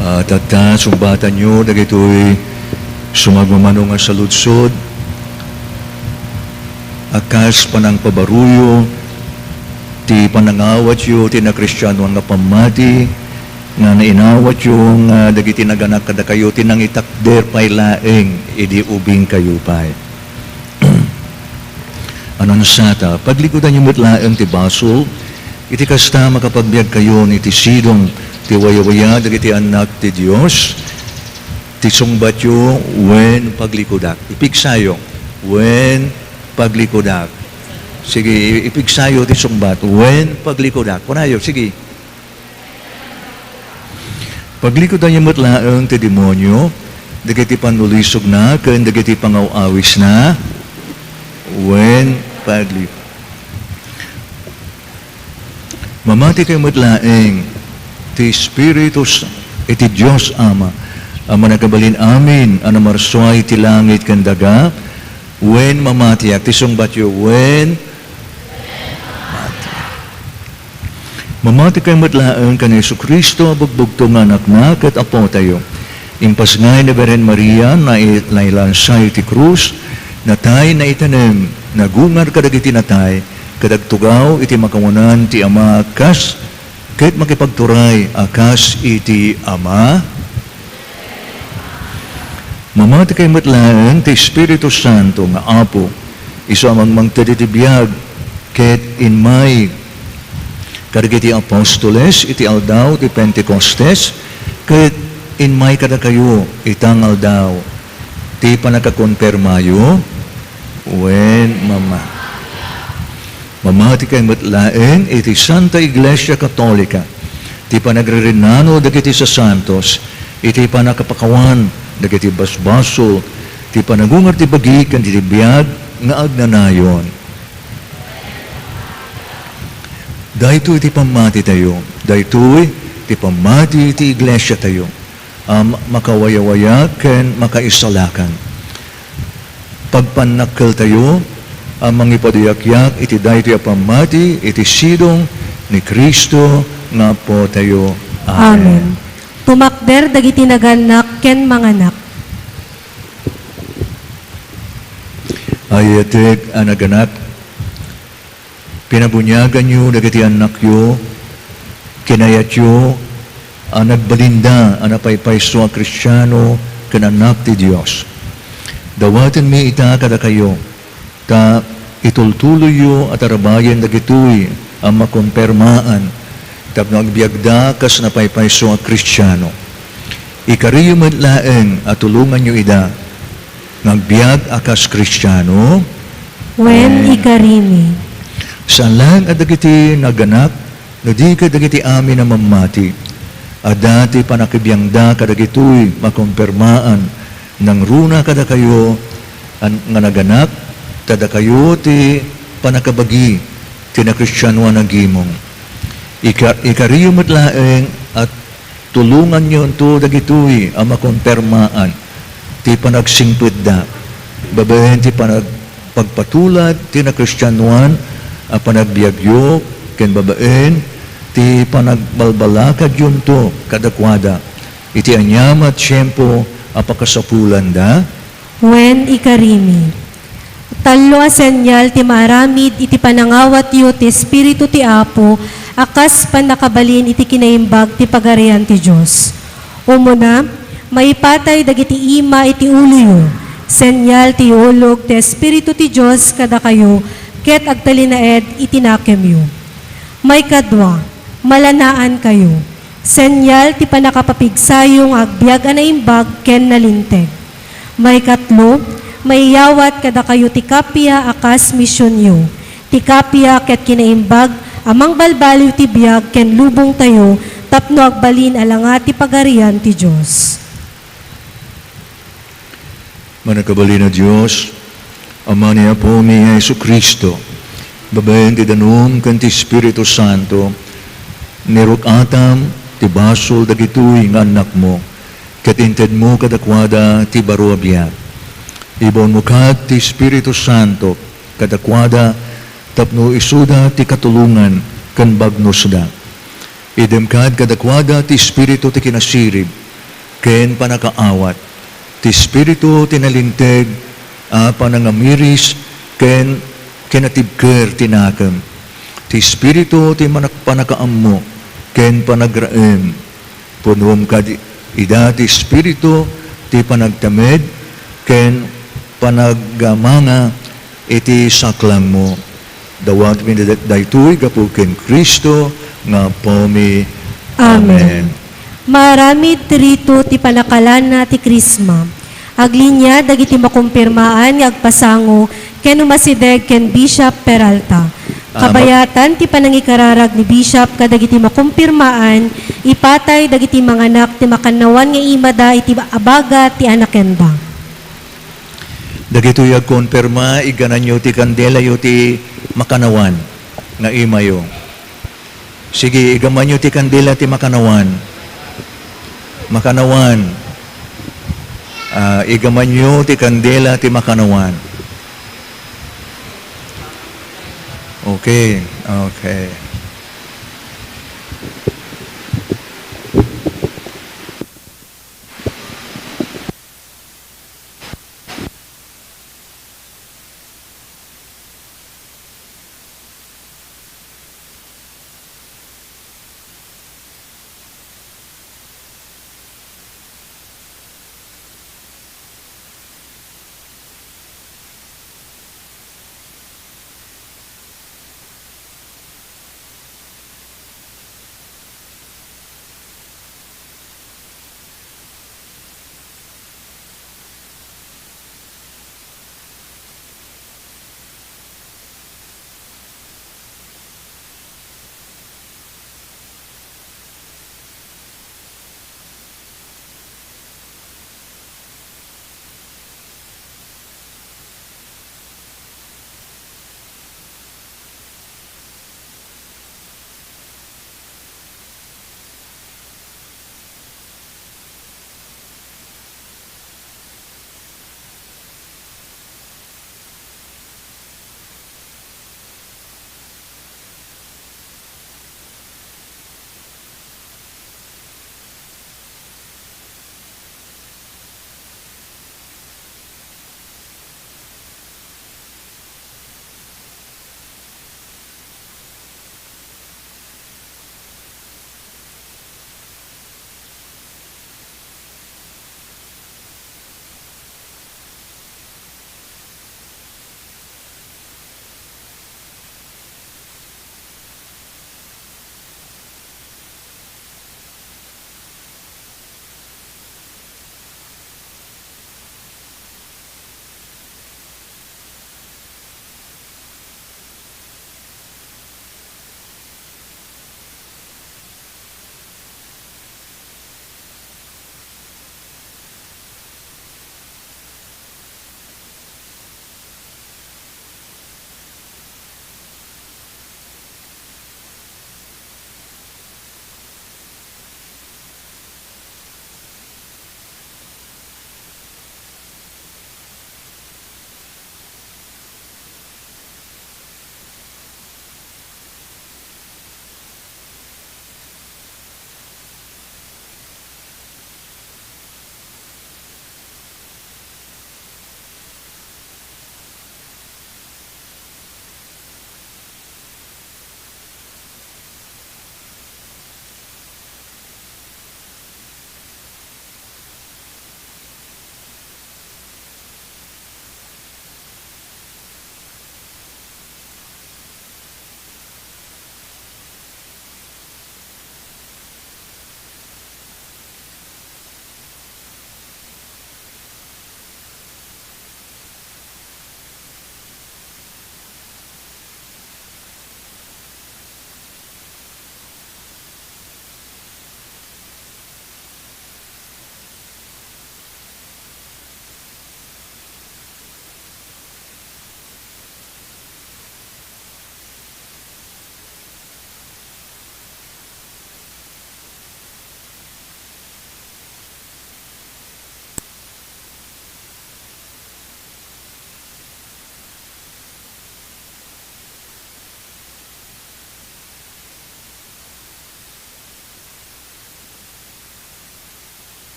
Ah, tatta, sungbatanyo dagitoy sumagmamano nga saludsod a kas panangpabaroyo ti panangawatyo ti nakristianoan nga pammati nga nainawatyo nga dagiti naganak kadakayo ti nangitakder pay laeng idi ubingkayo pay. Anansa ta, paglikudanyo met laeng ti basol, iti kasta, makapagbiagkayon iti sidong ti wayawaya dagiti annak ti Dios, ti sungbatyo wen paglikudak. Ipigsayo, wen paglikudak. Sige, i-, ipigsayo ti sungbat, wen paglikudak. Kunayo, sige. Paglikudanyo met laeng ti demonio, dagiti pannulisogna ken dagiti pangaw-awisna, wen pagli-, mamati kayo met laeng ti Espiritu S-, iti Dios Ama a Mannakabalin Amin a namarsua iti langit ken daga, wen mamatiak ti sungbatyo, wen Mamati kayo met laeng ken Jesu-Cristo a bugbugtong nga Anakna ket Apotayo. Impasngay ni Birhen Maria, nai-, nailansa iti krus, natay, naitanem, nagungar kadagiti natay, ket agtugaw iti makawanan ti Ama kas, ket makipagturay a kas iti Ama. Mamati kayo met laeng ti Espiritu Santo nga Apo, isu a mangmangted iti biag, ket immay kadagiti apostoles iti aldaw ti Pentecostes, ket immay kadakayo ita nga aldaw ti pannakakonfirmayo, wen mama-, Mamati kay met laeng iti Santa Iglesia Katolika, ti panagririnnano dagiti sasantos, iti pannakapakawan dagiti basbasol, ti panagungar ti bagi ken iti biag nga agnanayon. Daytoy ti pammatitayo, daytoy ti pammati ti iglesiatayo a makawayawayak ken makaisalakan. Pagpannakkeltayo a mangipaduyakyak iti daytoy a pammati iti sidong ni Cristo nga Apotayo. Amen. Amen. Tumakder dagiti nagannak ken manganak. Ayatek a nagannak, pinabuniaganyo dagiti annakyo, kinayatyo a nagbalinda a napaypayso a Kristiano ken annak ti Dios. Dawatenmi ita kadakayo, ta itultuloyyo a tarabayen dagitoy a makonpermaan tapno agbiagda kas napaypayso a Kristiano. Ikariyo met laeng a tulonganyo ida nga agbiag a kas Kristiano. Wen, ikarini. Saan laeng a dagiti nagannak, no di ket dagiti amin a mammati. Adda ti pannakibiangda kadagitoy makonpermaan, nangruna kadakayo an-, nga nagannak, ta dakayo ti pannakabagi ti nakristianoan a gimong. Ika-, ikariyo met laeng a tulonganyonto dagitoy a makonpermaan ti panagsingpetda, babaen ti panag-, pagpatulad ti nakristianoan a panagbiagyo, ken babaen ti panagbalbalakadionto kadakuada iti aniaman a tiempo a pakasapulanda. Wen, ikarimi. Tallo a senial ti maaramid iti panangawatyo ti Espiritu ti Apo a kas pannakabalin iti kinaimbag ti Pagarian ti Dios. Umuna, maipatay dagiti ima iti uloyo, senial ti iulog ti Espiritu ti Dios kadakayo ket agtalinaed iti nakemyo. Maikadua, malanaankayo. Senial ti pannakapapigsayo nga agbiag a naimbag ken nalinteg. Maikatlo, maiyawat kadakayo ti kappia a kas misionyo. Ti kappia ket kinaimbag a mangbalbaliw ti biag ken lubongtayo tapno agbalin a langa ti Pagarian ti Dios. Mannakabalin a Dios, Ama ni Apomi a Jesu-Cristo, babaen ti danum ken ti Espiritu Santo, niruk-atam ti basol dagitoy nga annakmo, ket intedmo kadakuada ti baro a biag. Ibaonmo kadi ti Espiritu Santo kadakuada tapno isuda ti katulongan ken bagnosda. Idem kadi kadakuada ti espiritu ti kinasirib ken pannakaawat, ti espiritu ti nalinteg a panangamiris ken kinatibker ti nakem, ti espiritu ti manak-, pannakaammo ken panagraem. Punuem kadi ida ti espiritu ti panagtemed ken panagamanga iti saklangmo. Dawatmi da-, daytoy gapu ken Cristo nga Apomi. Amen. Amen. Maaramid ti rito ti panakalana ti Krisma. Aglinia dagiti makumpirmaan nga agpasango ken umasideg ken Bishop Peralta. Amen. Kabayatan ti panangikararag ni Bishop kadagiti makumpirmaan, ipatay dagiti manganak ti makannawan nga imada iti abaga ti anakenda. Dagitoy agkonfirma, iggananyo ti kandelayo ti makannawan nga imayo. Sige, iggamanyo ti kandela ti makannawan. Makannawan. Ah, iggamanyo ti kandela ti makannawan. Okay, okay.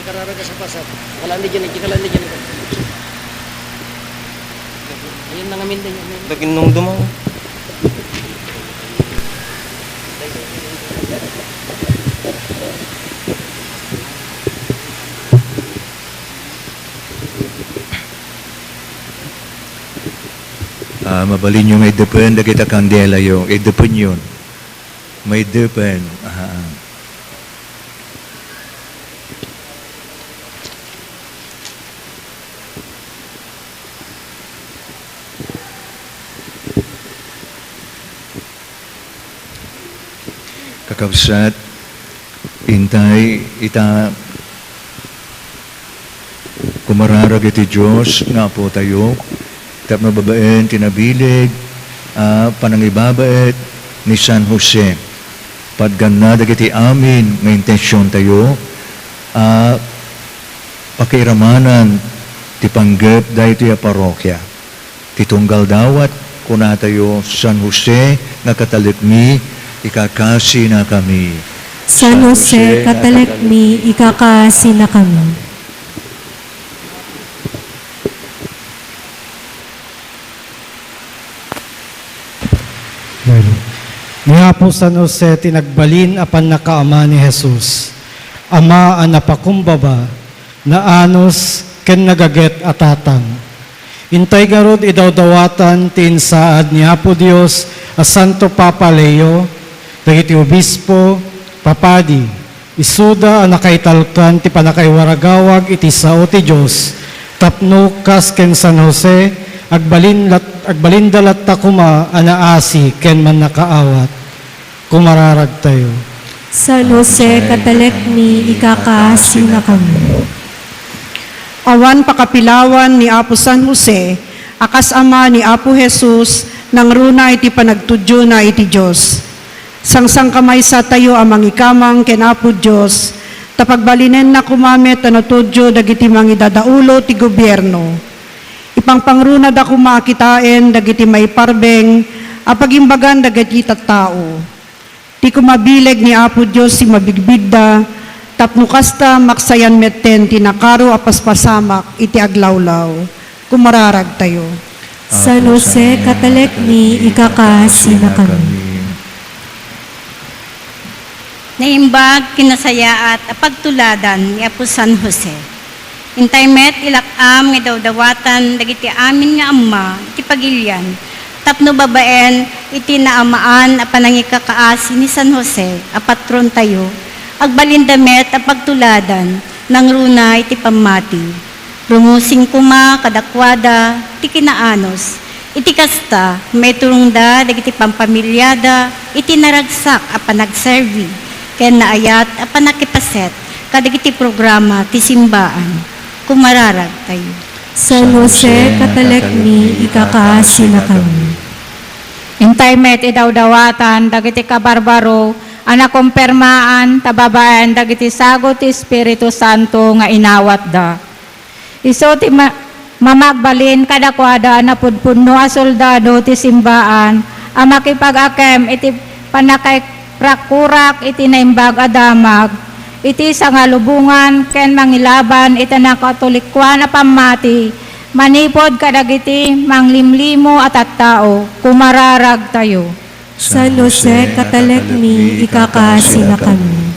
Kararaga sa pasar. Wala ni dyan, wala ni dyan. Ayun, nangamin din yan. Daginong dumaw. Ah, mabalinyo nga iddepen dagita kandelayo. Iddepenyon. Maiddepen. Ah, ah. Kakabsat, intay ita kumararag iti Dios nga Apotayo, tapno babaen ti nabileg a panangibabaet ni San Jose, patganna dagiti amin nga intensiontayo a pakiiramanan ti panggep daytoy a parrokia. Ti tunggal dawat, kunatayo, San Jose nga katalekmi, ikakasinakami. San Jose, katalekmi, ikakasinakami. Ni Apo San Jose ti nagbalin a pannakaama ni Jesus, ama a napakumbaba, naanus, ken nagaget a tatang. Intay ngarud idawdawatan ti insaad ni Apo Dios a Santo Papa Leo dagiti obispo, papadi, isuda a nakaitalkan ti pannakaiwaragawag iti sao ti Dios, tapno kas ken San Jose, agbalin lat-, agbalinda latta koma a naasi ken mannakaawat. Kumararagtayo. San Jose, katalekmi, ikakaasinakami. Awan pakapilawan ni Apo San Jose a kas ama ni Apo Jesus, nangruna iti panagtudiona iti Dios. Sangsangkamaysatayo a mangikamang ken Apo Dios, ta pagbalinenna koma met a natudio dagiti mangidadaulo ti gobierno. Ipangpangrunada koma a kitaen dagiti maiparbeng a pagimbagan dagiti tattao. Ti kumabileg ni Apo Dios ti mabigbigda, tapno kasta maksayan metten ti nakaro a paspasamak iti aglawlaw. Kumararagtayo. San Jose, katalekmi, ikakaasinakami. Naimbag, kinasayaat a pagtuladan ni Apo San Jose. Intay met ilak-am nga idawdawatan dagiti amin nga amma iti pagilian tapno babaen iti naamaan a panangikakaasi ni San Jose a patrontayo, agbalinda met a pagtuladan nangruna iti pammati. Rumusing koma kadakuada ti kinaanus. Iti kasta, maiturongda dagiti pampamiliada iti naragsak a panagserbi ken naayat a pannakipaset kadagiti programa ti simbaan. Kumararagtayo. San Jose, katalekmi, ikakaasinakami. Intay met idawdawatan dagiti kabarbaro a nakompermaan ta babaen dagiti sagut ti Espiritu Santo nga inawatda. Isu ti ma-, mamagbalin kadakuada a napudpudno a soldado ti simbaan a makipag-akem iti pannakaikrakkurak iti naimbag a damag, iti sangalubongan ken mangilaban iti nakatolikoan a pammati manipud kadagiti manglimlimo a tattao. Kumararagtayo. San Jose, katalekmi, ikakaasinakami.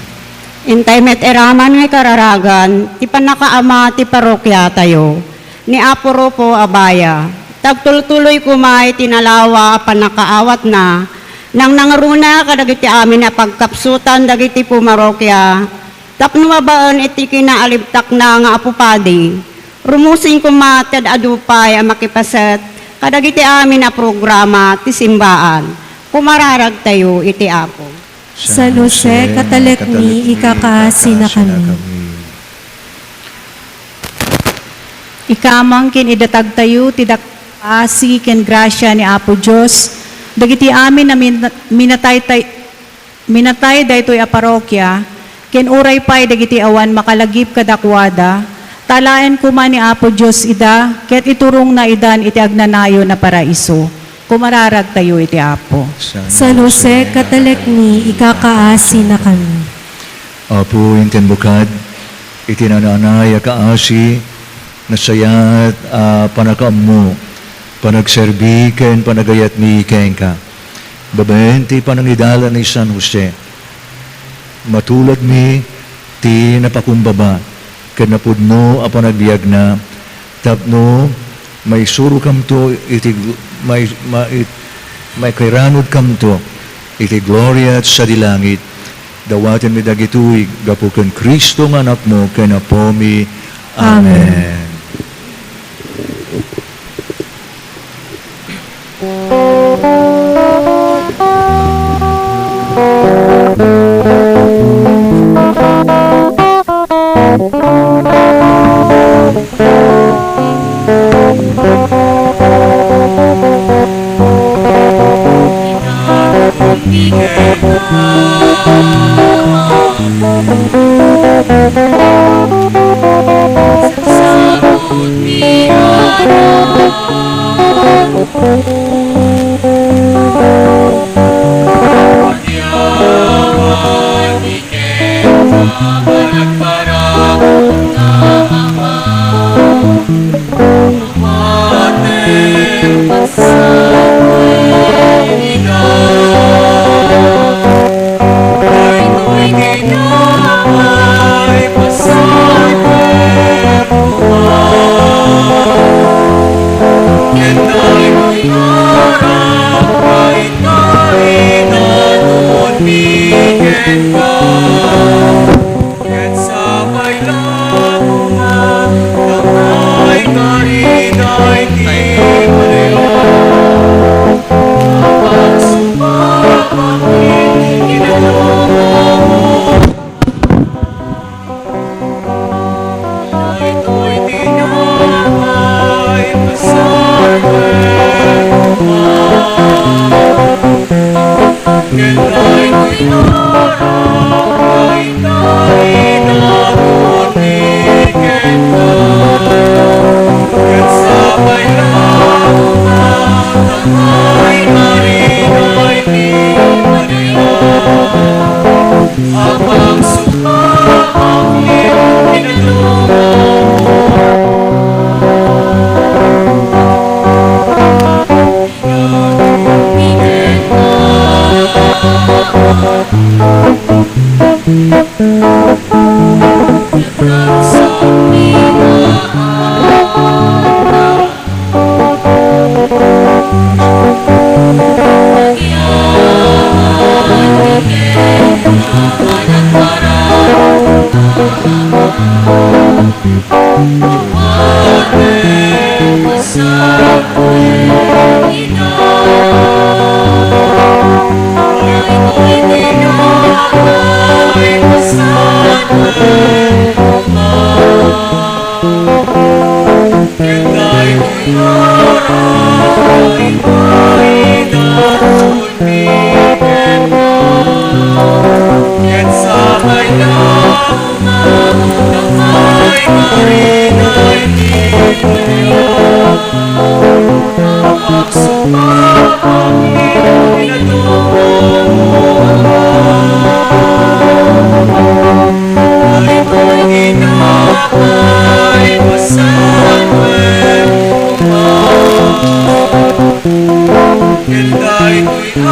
Intay met iraman nga ikararagan ti pannakaama ti parrokiatayo ni Apo Rufo Abaya. Tagtultuloy koma iti nalawa a pannakaawatna, nangnangruna kadagiti amin a pagkapsutan dagiti pumarokia, tapno babaen iti kinaalibtakna nga Apo Padi, rumusing koma ti ad-adu pay a makipaset kadagiti amin a programa ti simbaan. Kumararagtayo iti Apo. San Jose, katalekmi, ikakaasinakami. Ikamang ken idatagtayo ti dak-, asi ken grasia ni Apo Dios, dagiti amin a min-, minatay tay-, Minatay daytoy a parokia, ken uray pay dagiti awan makalagip kadakuada, ta alaen koma ni Apo Dios ida, ket iturongna idan iti agnanayon a paraiso. Kumararagtayo iti Apo. San Jose, katalekmi, ikakaasinakami. Apo, inton bukad iti naan-anay a kaasi, nasayaat a pannakaammo, panagserbi ken panagayatmi kenka. Babaen ti panangidalan ni San Jose, matuladmi ti napakumbaba ken napudno a panagbiagna tapno maisurokamto iti gl-, mai-, ma-, it-, maikairanudkamto iti gloria sadi langit. Dawatenmi dagitoy gapu ken Cristo nga Anakmo ken Apomi. Amen. Amen. Ket sapay la koma, dagiti karina iti Maria. Apagsubak iti kinalumo. Daytoy ti nakaipasamak. Ket daytoy a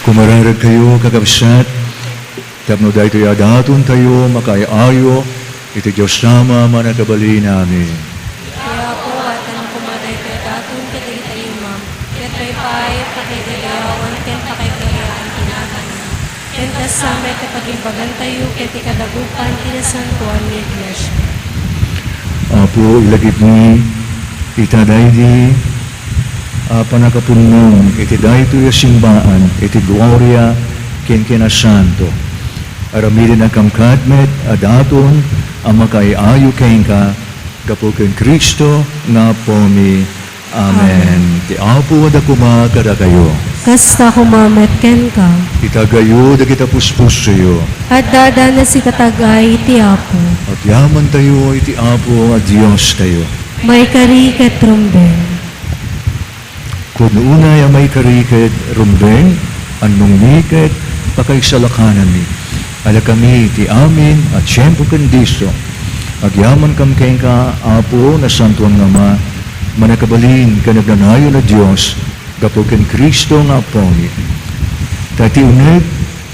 Kumararagkayo, kakabsat, tapno daytoy a datontayo makaay-ayo iti Dios Ama a Mannakabalin amin. Iti Apo, addan koma daytoy a daton kadagiti imam, ket paipaayat a pakaidayawan ken pakaigarian ti naganna. Ken kasta met ti pagimbagantayo ket ti kadagupan ti nasantoan nga iglesia. Apo, ilagipmi ita daydi a pannakapunnom iti daytoy a simbaan iti gloria ken kinasanto. Aramidennakam met a daton a makaay-ayo kenka gapu ken Cristo nga Apomi. Amen. Amen. Ti Apo adda koma kadakayo. Kasta koma met kenka. Itagayo dagiti puspusoyo. Adda a sikatag-ay iti Apo. Agyamantayo iti Apo a Diostayo. Maikari ket rumbeng. Kun unay a maikari ket rumbeng, annongmi ket pakaisalakananmi. Adakami iti amin a tiempo ken disso. Agyamankam kenka, Apo, Nasantoan nga Ama, mannakabalin ken agnanayon a Dios, gapu ken Cristo nga Apomi. Ta ti uneg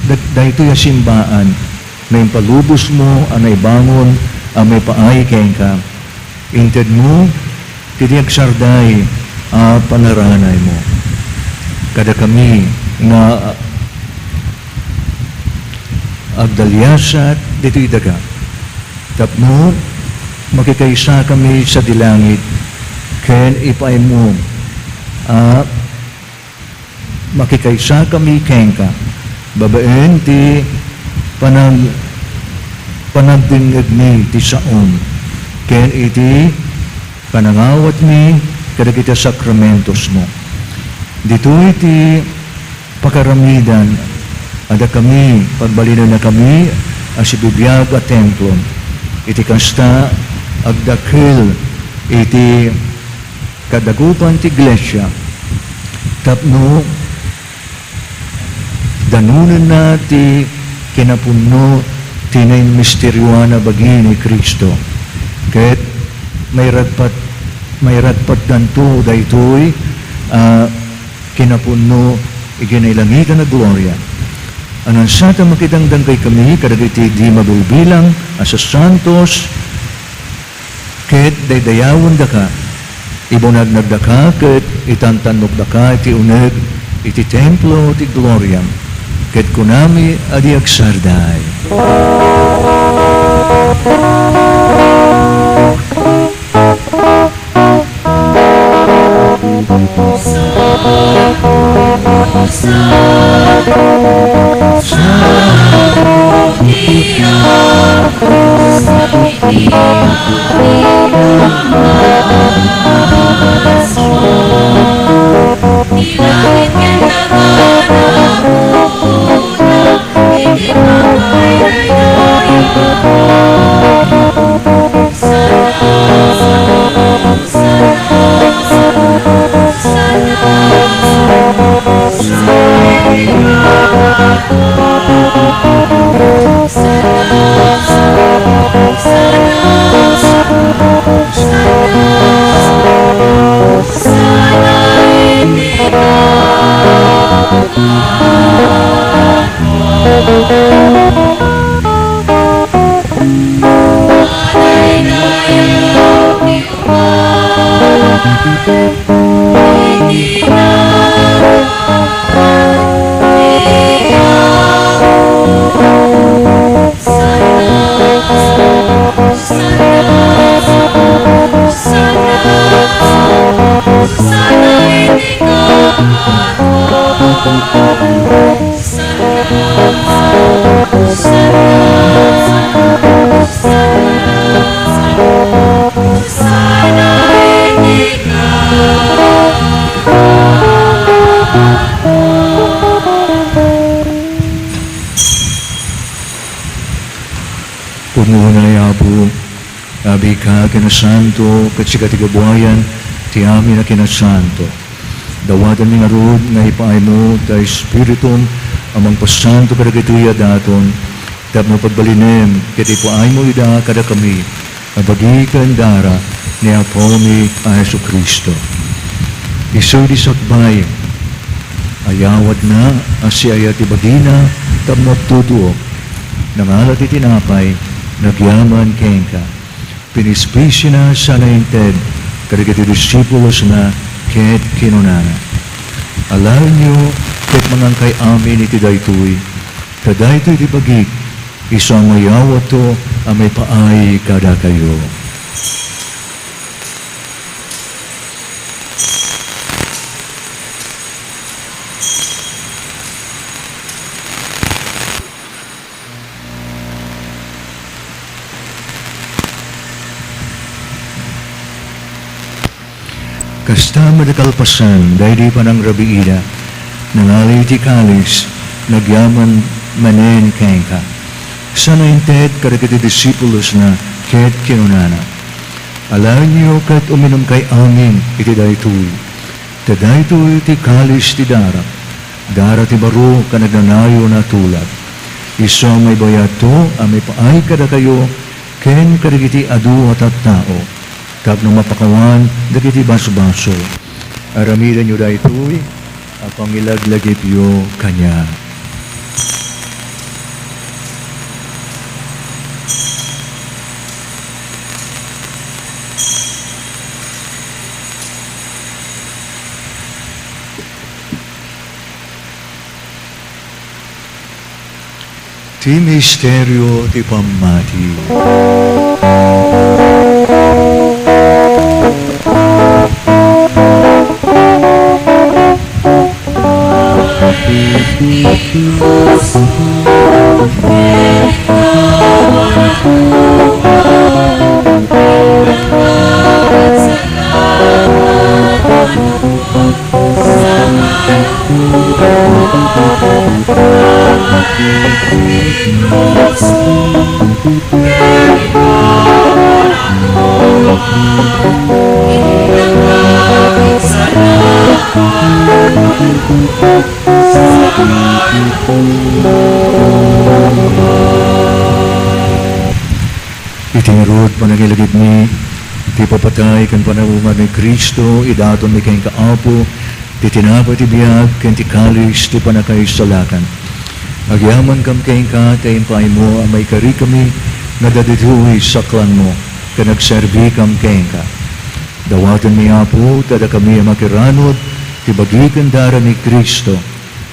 dat-, daytoy a simbaan nga impalubosmo a naibangon a maipaay kenka. Intedmo ti di agsarday a panaranaymo kadakami nga agdaliasat ditoy daga, tapno makikaysakami sadi langit ken ipaaymo a makikaysakami kenka, babaen ti panag-, panagdengngegmi ti saom, ken iti panangawatmi kadagiti sakramentosmo. Ditoy ti pakaramidan, adakami, pagbalinennakami a sibibiag a templo. Iti kasta, agdakkel iti kadagupan ti iglesia tapno danonenna ti kinapunno ti naimisterioan a bagi ni Cristo, ket mairagpat-, mairagpatdanto daytoy a kinapunno iti nailangitan a gloria. Anuan sa ta makidangdangkaykami kadagiti di mabilbilang a sasantos, ket daydayawendaka, ibunagnagdaka ket itantannokdaka iti uneg iti templo ti gloriam, ket kunami a di agsarday. Pudno unay, Apo, abika a kinasanto, ket sika ti kabuayan ti amin a kinasanto. Dawatenmi ngarud nga ipaaymo ta Espiritum a mangpasanto kadagitoy a daton, tapno pagbalinem ket ipaaymo ida kadakami a bagi ken dara ni Apomi a Jesu-Cristo. Isu idi sakbay, Ayawatna a siaya ti bagina tapno agtutuok. Nangala ti tinapay, nagyaman kenka. Pinispisina sana inted kadagiti disipulosna ket kinunana, "Alaenyo ket mangankay amin iti daytoy, ta daytoy ti bagik, isu a mayawatto a maipaay kadakayo." Kasta met a kalpasan daydi panangrabiida, nangala iti kalis, nagyaman manen kenka. Sana inted kadagiti disipulosna ket kinunana, "Alaenyo ket uminumkay amin iti daytoy, ta daytoy ti kalis ti darak, darak ti baro ken agnanayon a tulad. Isu a maibayadto a maipaay kadakayo ken kadagiti adu a tattao, tapno mapakawan dagiti basbasol. Aramidenyo daytoy a pangilaglagipyo kaniak." Ti misterio ti pammati. Iti ngarud, panangilagipmi, ti ipapatay ken panagungar ni Cristo, idatonmi kenka, Apo, ti tinapay ti biag ken ti kalis ti pannakaisalakan. Agyamankam kenka ta impaaymo a maikarikami nga adda ditoy saklanmo ken agserbikam kenka. Dawatenmi, Apo, ta dakami a makiranod ti bagi ken darak ni Cristo,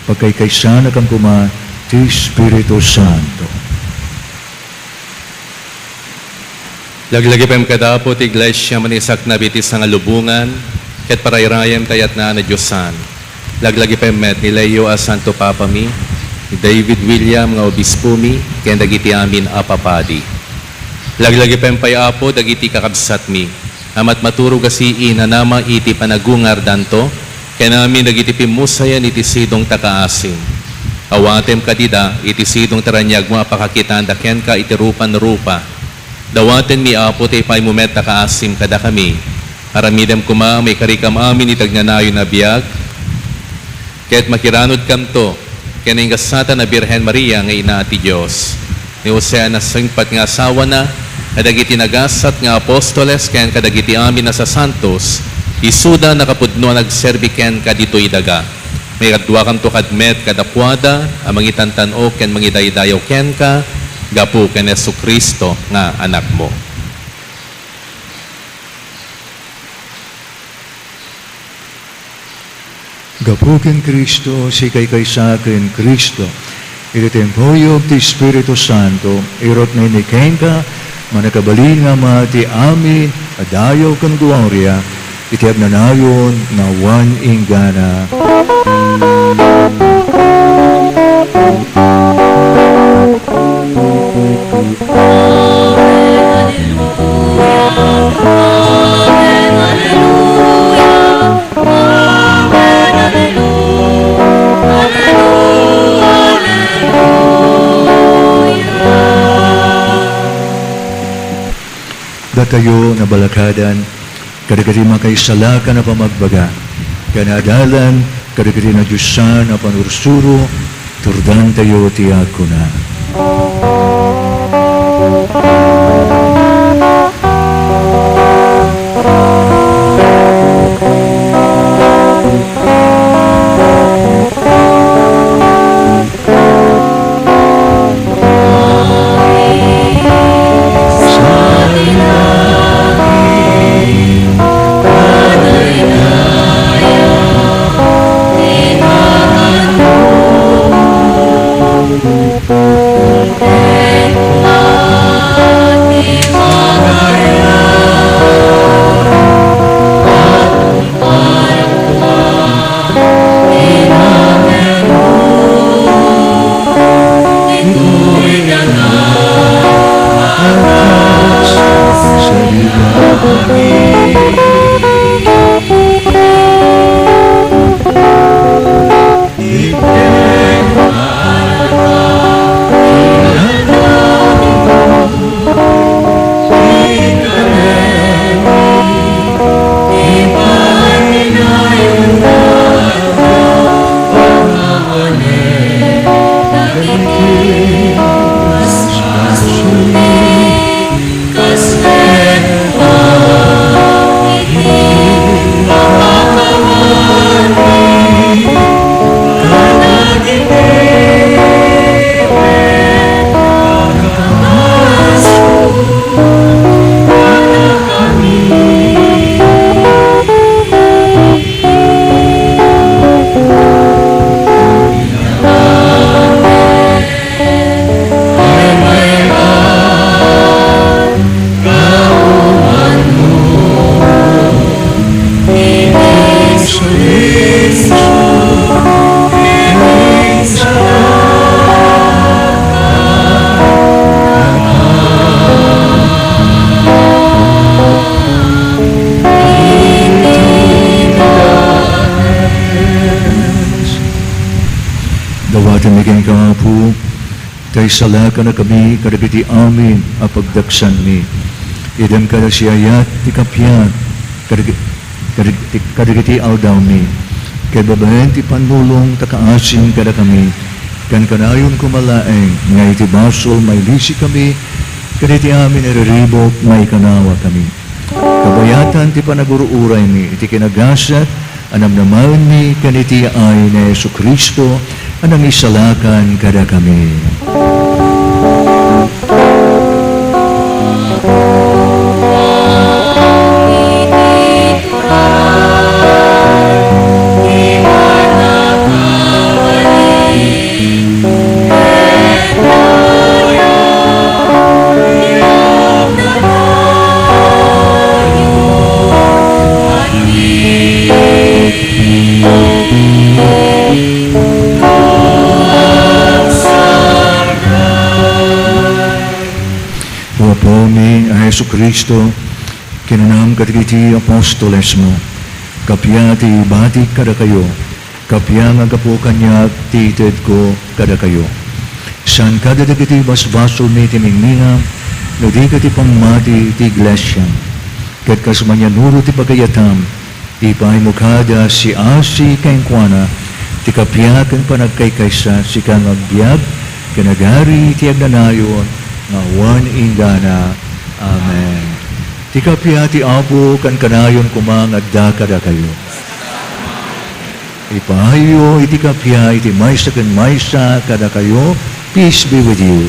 pagkaykaysanakan koma ti Espiritu Santo. Laglagipem kadi, Apo, ti iglesia a manisaknab iti sangalubongan, ket parayrayem ti ayatna a nadiosan. Laglagipem met ni Leo a Santo Papami, ni David William nga Obispomi, ken dagiti amin a papadi. Laglagipem pay, Apo, dagiti kakabsatmi a matmaturog a sii nanama iti panagungardanto, ken amin dagiti pimmusayan iti sidongta a kaasim. Awatem kadida iti sidongta a raniagmo a pakakitaanda kenka iti rupan-rupa. Dawatenmi, Apo, ti ipaaymo met a kaasim kadakami. Aramidem koma a maikarikam amin iti agnanayon a biag, ket makiranudkamto ken naingasatan a Birhen Maria nga Ina ti Dios, ni Jose a nasingpet nga asawana, kadagiti nagasat nga apostoles ken kadagiti amin a sasantos, isuda a nakapudno a nagserbi kenka ditoy daga. Maikaduakanto kad met kadakuada a mangitantan-ok ken mangidaydayaw kenka gapu ken Jesu-Cristo nga Anakmo. Gapu ken Cristo, sikaykaysa ken Cristo, iti timpuyog ti Espiritu Santo, irutna kenka, mannakabalin nga Ama ti amin a dayaw ken gloria, iti agnanayon nga awan inggana. Datayo nabalakadan kadagiti makaisalakan a pamagbaga, ken adalan kadagiti nadiosan a panursuro, turdantayo ti agkuna. Dawatenmi kenka, Apo, ta isalakannakami kadagiti amin a pagdaksanmi. Idanka a siayat ti kappia kadag-, kadag-, kadagiti aldawmi. Ket babaen ti pannulong ta kaasim kadakami, kankanayon koma laeng nga iti basol mailisikami kadagiti amin a riribuk maikanawakami. Kabayatan ti panagur-uraymi iti kinagasat a namnamaenmi ken iti yaay ni Jesu-Cristo a nangisalakan kadakami. O Apomi a Jesu-Cristo, kinunam kadagiti apostolesmo, kappia ti ibatik kadakayo, kappia nga gapu kaniak ti itedko kadakayo. Saan kada dagiti basbasolmi ti mingminam, no di ket ti pammati ti iglesia. Ket kas manianuro ti pagayatam, ipaaymo kada siasi kenkuana ti kappia ken panagkaykaysa, sika nga agbiag ken agari iti agnanayon nga awan indana. Amen. Ti kappia ti Apo kankanayon koma nga adda kadakayo. Ipaayyo iti kappia iti maysa ken maysa kadakayo. Peace be with you.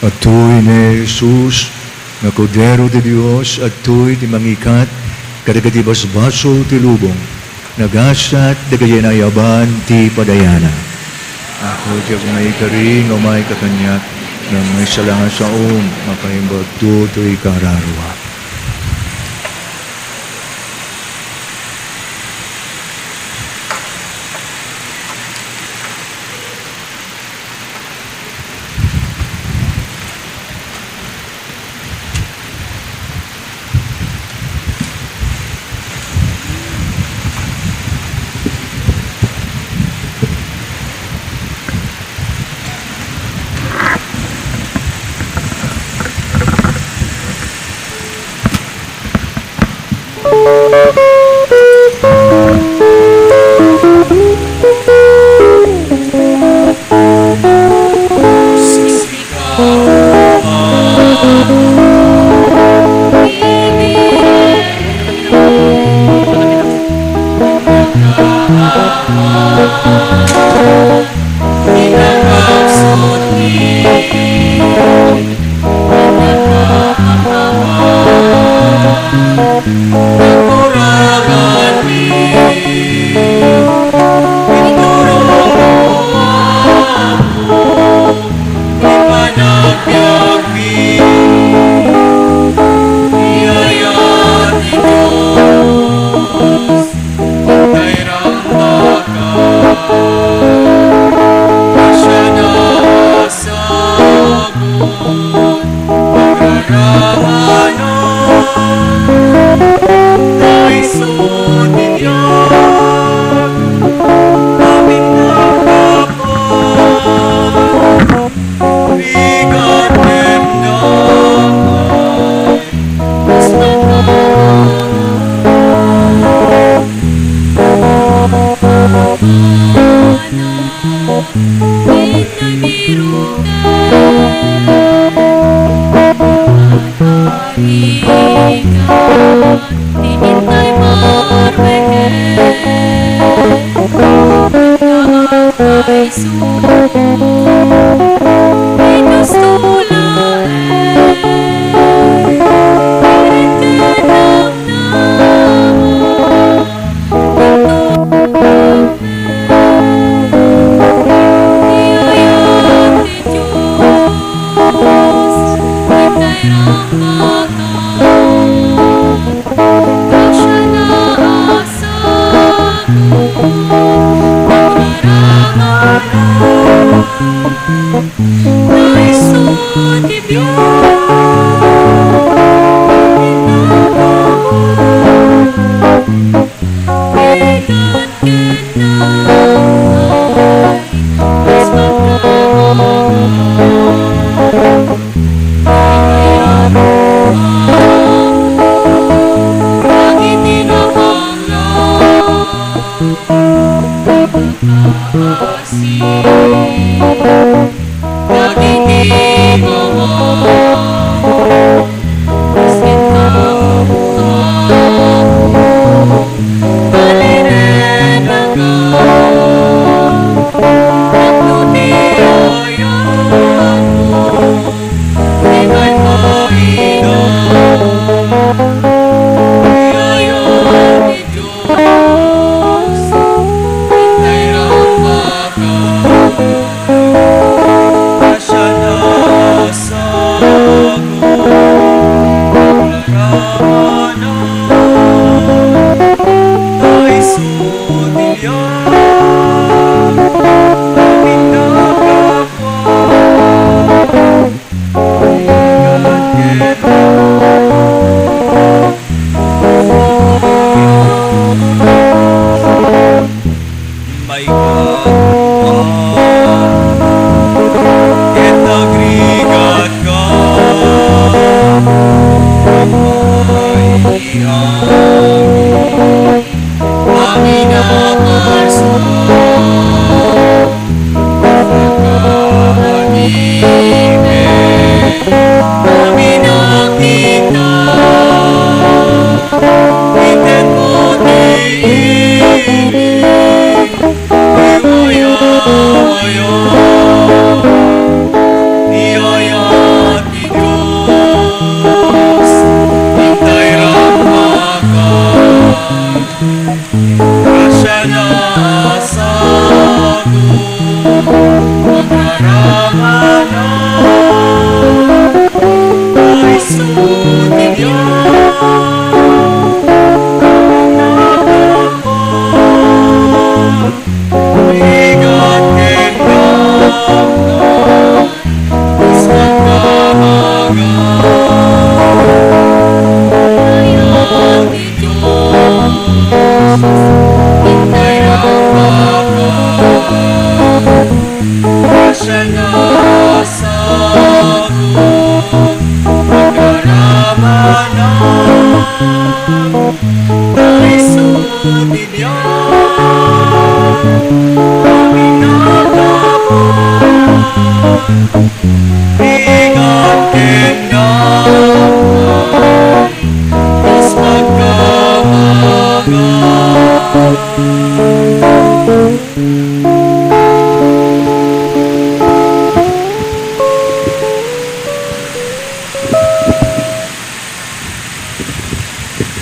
Adtoy ni Jesus nga Kordero ti Dios, adtoy ti mangikat kadagiti basbasol ti lubong, nagasat dagiti naayaban ti padayana. Apo, diak maikari nga umayka kaniak, ngem maysa la nga saom, makaimbag toy kararua.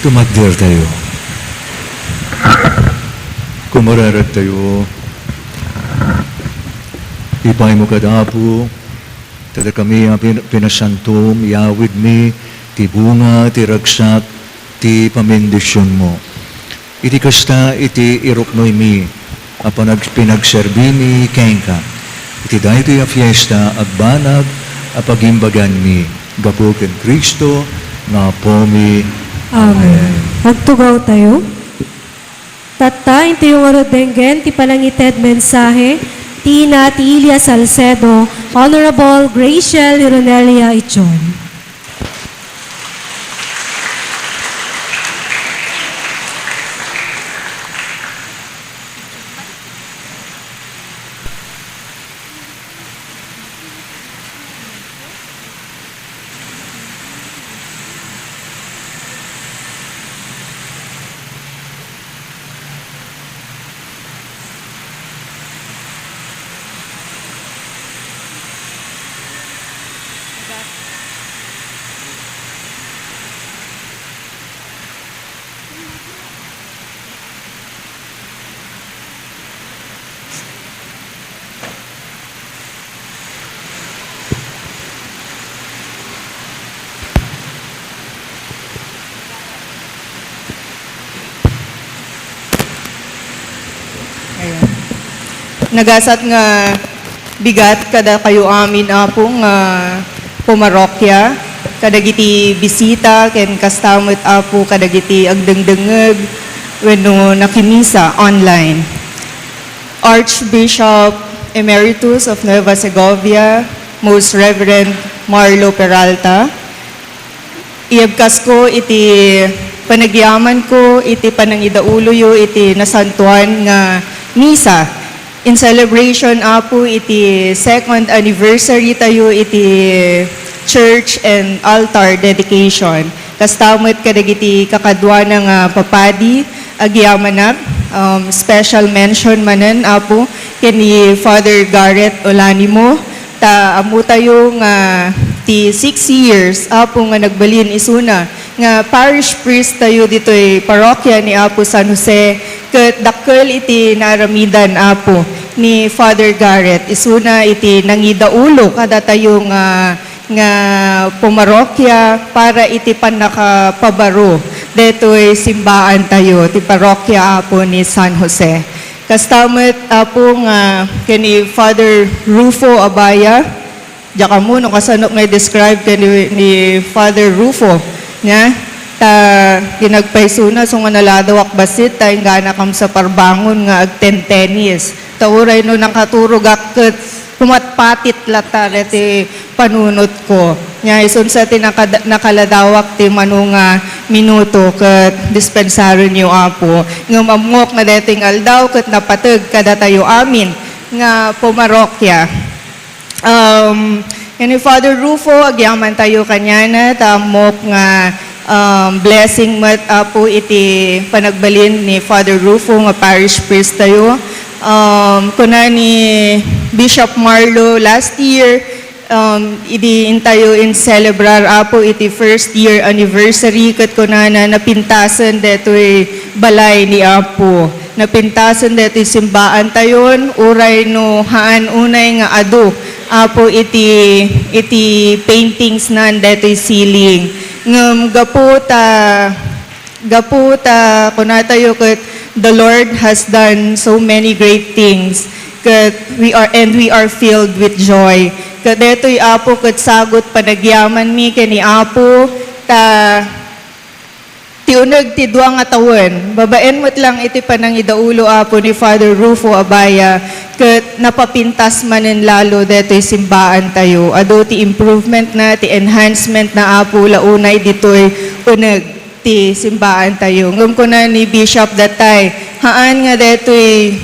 Tumakder tayo. Kumararag tayo. Ipaymo kad, Apo, ta dakami a pin-, pinasantom, yawidmi ti bunga ti ragsak ti pamendisionmo. Iti kasta, iti iruknoymi a panag-, pinagserbimi kenka iti daytoy a fiesta, agbanag a pagimbaganmi gapu ken Cristo nga Apomi. Amen. Amen. Agtugaw tayo. Tatta, intoyo ngarud denggen ti panangited mensahe ti ina ti Ilia Salcedo, Honorable Graciel Lironelia Ichon. Nagasat nga bigat kadakayo amin, Apo, nga pumarokia, kadagiti bisita, ken kasta met, Apo, kadagiti agdengdengngeg wenno nakimisa online. Archbishop Emeritus of Nueva Segovia, Most Reverend Marlo Peralta, iyebkasko iti panagyamanko iti panangidauloyo iti nasantoan nga misa. In celebration, Apo, iti second anniversary tayo iti church and altar dedication. Kasta met kadagiti kakaduana nga papadi, agyamanak, um, special mention manen, Apo, ken ni Father Garrett Olanimo, ta ammotayo nga ti six years, Apo, nga nagbalin isuna nga parish priest tayo ditoy parokya ni Apo San Jose, ket dakkel iti naaramidan, Apo, ni Father Garrett isuna iti nangidaulo kadatayo nga, nga pumarokia para iti pannakapabaro detoy simbaan tayo, ti parokya, Apo, ni San Jose. Kasta met, Apo, nga ken ni Father Rufo Abaya, diak ammo no kasano nga i-describe ken ni, ni Father Rufo, nia? Ta ginagpaysona, so nga naladawak bassit, ta inggana kam sa parbangon nga agtentenis. Ta uray no nakaturogak ket pumatpatit latta deti panunotko. Nia, isun sa ti nakada-, nakaladawak ti mano nga minuto ket dispensarenyo, Apo. Ngem ammok nga daytoy nga aldaw ket napateg kadatayo amin nga pumarokia. Um, ken ni Father Rufo, agyaman tayo kaniana, ta ammok nga, um, blessing met, Apo, iti panagbalin ni Father Rufo nga parish priest tayo. Um, kuna ni Bishop Marlo last year, um, idi intayo in-celebrar, Apo, iti first year anniversary, ket kunana, napintasen detoy balay ni Apo. Napintasen detoy simbaan tayon, uray no haan unay nga adu, Apo, iti, iti paintings nan detoy ceiling. Ngem gapu ta, gapu ta kunatayo ket, "The Lord has done so many great things," ket we are, and we are filled with joy. Ket detoy, Apo, ket sagut panagyamanmi ken ni Apo, ta ti uneg ti dua nga tawen, babaen met lang iti panangidaulo, Apo, ni Father Rufo Abaya, ket napapintas manen lalo detoy simbaan tayo. Adu ti improvement na, ti enhancement na, Apo, la unay ditoy uneg ti simbaan tayo. Ngem kuna ni Bishop datay, haan nga detoy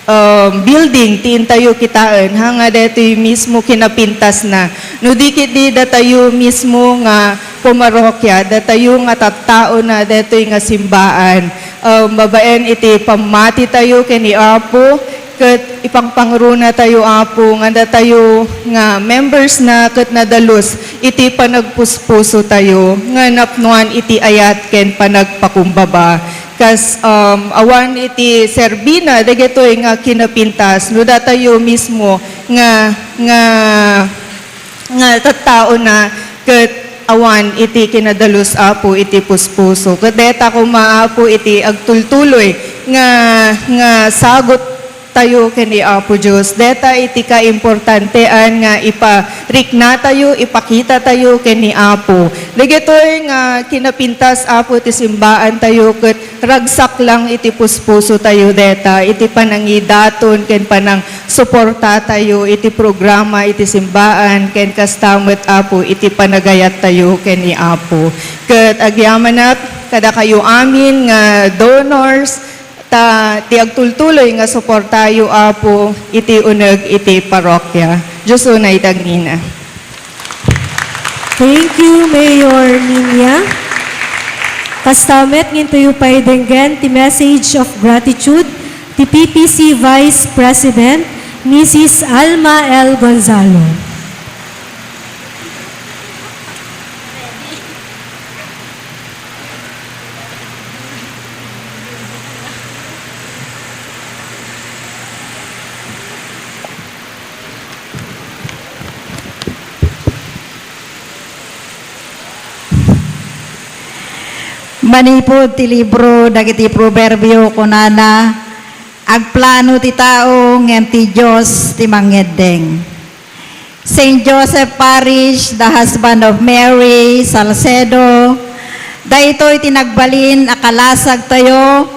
um, building ti intayo kitaen, ha, nga detoy mismo kinapintasna. No di ketdi datayo mismo nga pumarokia, datayo nga tattaona detoy nga simbaan. Um, babaen iti pammati tayo ken ni Apo, ket ipangpangruna tayo, Apo, nga datayo nga members na ket nadalus iti panagpuspuso tayo nga napnoan iti ayat ken panagpakumbaba. Kas, um, awan iti serbina dagitoy nga kinapintas no datayo mismo nga, nga, nga tattaona ket awan iti kinadalus, Apo, iti puspuso. Ket deta koma, Apo, iti agtultuloy nga, nga sagut tayo ken ni Apo Dios. Deta iti kaimportantean nga ipariknatayo, ipakitatayo ken ni Apo. Dagitoy nga kinapintas, Apo, ti simbaan tayo ket ragsak lang iti puspuso tayo deta, iti panangidaton ken panangsuporta tayo iti programa iti simbaan ken kasta met, Apo, iti panagayat tayo ken ni Apo. Ket agyamanak kadakayo amin nga donors, ta ti agtultuloy nga suportayo, Apo, iti uneg iti parokya. Dios unay ti agnina. Thank you, Mayor Niña. Kasta met, intayo pay denggen ti message of gratitude ti P P C Vice President, Missus Alma L. Gonzalo. Manipud ti libro dagiti Proverbio, kunana, Agplano ti tao, ngem ti Dios ti mangngeddeng. Saint Joseph Parish, the husband of Mary, Salcedo, daytoy ti nagbalin a kalasagtayo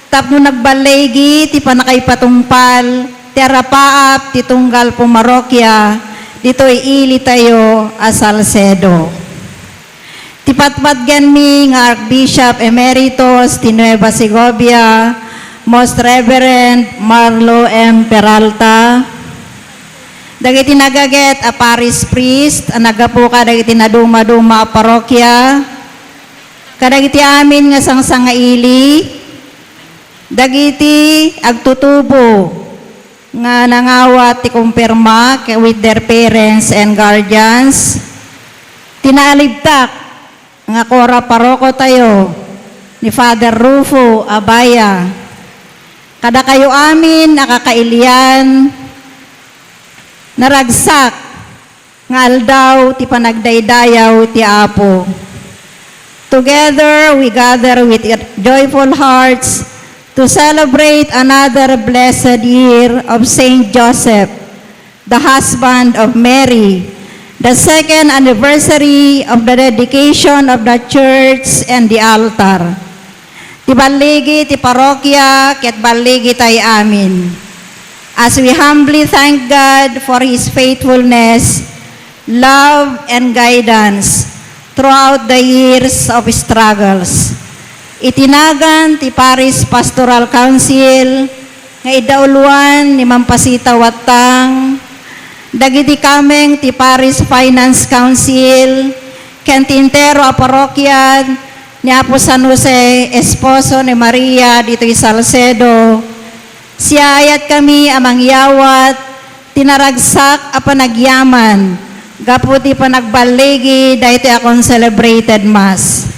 tapno nagballigi ti pannakaipatungpal ti arapaap ti tunggal pumarokia ditoy ilitayo a Salcedo. Ti patpatgenmi nga Archbishop Emeritus ti Nueva Segovia, Most Reverend Marlo M. Peralta, dagiti nagaget a parish priest a naggapu kadagiti nadumaduma a parokia, kadagiti amin nga sangsangaili, dagiti agtutubo nga nangawat ti kumpirma ke-, with their parents and guardians, ti naalibtak nga kora parokotayo ni Father Rufo Abaya, kadakayo amin a kakailian, naragsak nga aldaw ti panagdaydayaw ti Apo. Together, we gather with joyful hearts to celebrate another blessed year of Saint Joseph, the husband of Mary, the second anniversary of the dedication of the church and the altar. Ti balligi ti parokia ket balligitay amin. As we humbly thank God for His faithfulness, love, and guidance throughout the years of struggles. Iti nagan ti Parish Pastoral Council nga idauloan ni Mampasita Wattang, dagiti kameng ti Parish Finance Council, ken ti entero a parokia ni Apo San Jose, esposo ni Maria, ditoy Salcedo, siayatkami a mangyawat ti naragsak a panagyaman gapu ti panagballigi daytoy a concelebrated Mass.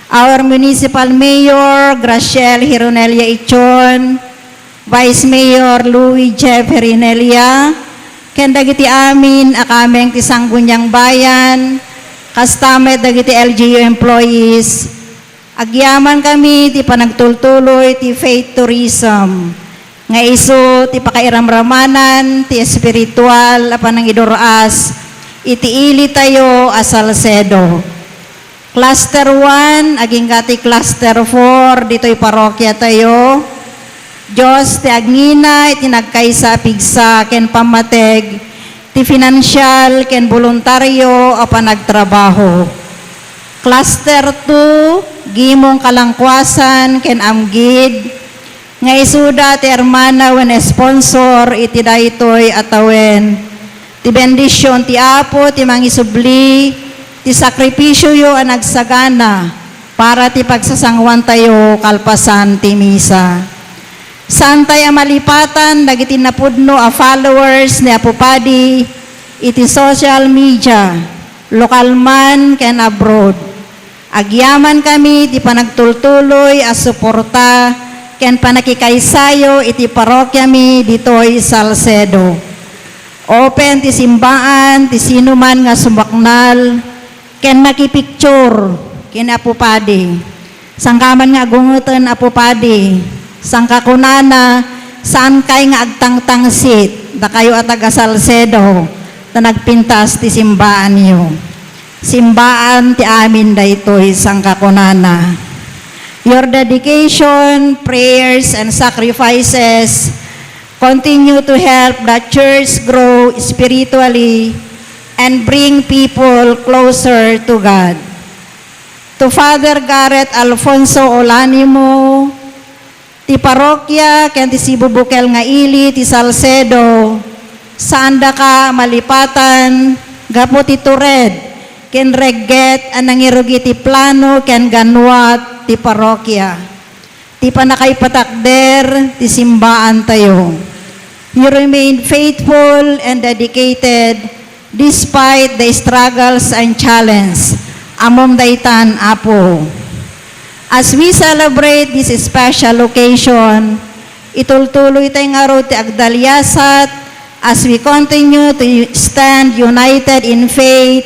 Our Municipal Mayor, Graciel Hironelia Ichon, Vice Mayor Louis Jeff Herinelia, ken dagiti amin a kameng ti Sangguniang Bayan, kasta met dagiti L G U employees, agyamankami ti panagtultuloy ti faith tourism, nga isu ti pakairamramanan ti espiritual a panangidur-as iti ilitayo a Salcedo. Cluster one, agingga ti Cluster four, ditoy parokiatayo. Dios ti agngina iti nagkaysa a pigsa ken pammateg ti finansial ken boluntario a panagtrabaho. Cluster two, Gimong Kalangkuasan ken Amgid, nga isuda ti hermana wen sponsor iti daytoy a tawen. Ti bendision ti Apo ti mangisubli ti sakripisioyo a nagsagana para ti pagsasanguantayo kalpasan ti misa. Saantay a malipatan dagiti napudno a followers ni Apo Padi iti social media, lokal man ken abroad. Agyamankami ti panagtultuloy a suporta ken pannakikaysayo iti parokiami ditoy Salcedo. Open ti simbaan ti sinuman nga sumaknal ken makipicture ken Apo Padi. Sangkaman nga agungeten, Apo Padi, sangkakunana, saankay nga agtangtangsit, dakayo a taga Salcedo, ta nagpintas ti simbaanyo. Simbaan ti amin daytoy, sangkakunana. Your dedication, prayers, and sacrifices continue to help the church grow spiritually and bring people closer to God. To Father Garrett Alfonso Olanimo, ti parokia ken ti sibubukel nga ili ti Salcedo, saandaka malipatan gapu ti tured ken regget a nangirugi ti plano ken ganwat ti parokia. Ti pannakaipatakder ti simbaantayo. You remain faithful and dedicated despite the struggles and challenge. Ammom daytan, Apo. As we celebrate this special occasion, itultuloytay ngarud ti agdaliasat as we continue to stand united in faith,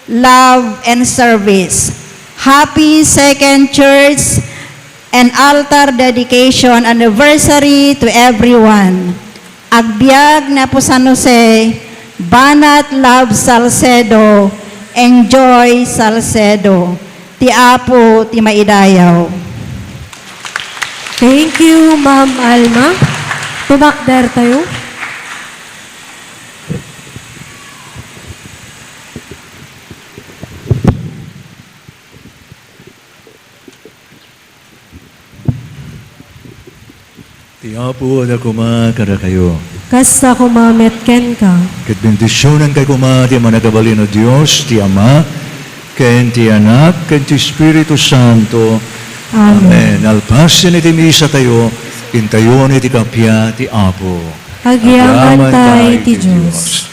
love, and service. Happy Second Church and altar dedication anniversary to everyone. Agbiag ni Apo San Jose, banat love Salcedo, enjoy Salcedo. Ti Apo ti maidayaw. Thank you, Ma'am Alma. Tumakder tayo. Ti Apo adda koma kadakayo. Kasta koma met kenka. Ket bendisionankay koma ti mannakabalin a Dios, ti Ama, ken ti Anak, ken ti Espiritu Santo. Amen. Nalpasen iti misatayo, intayon iti kappia ti Apo. Agyamankay ti Dios.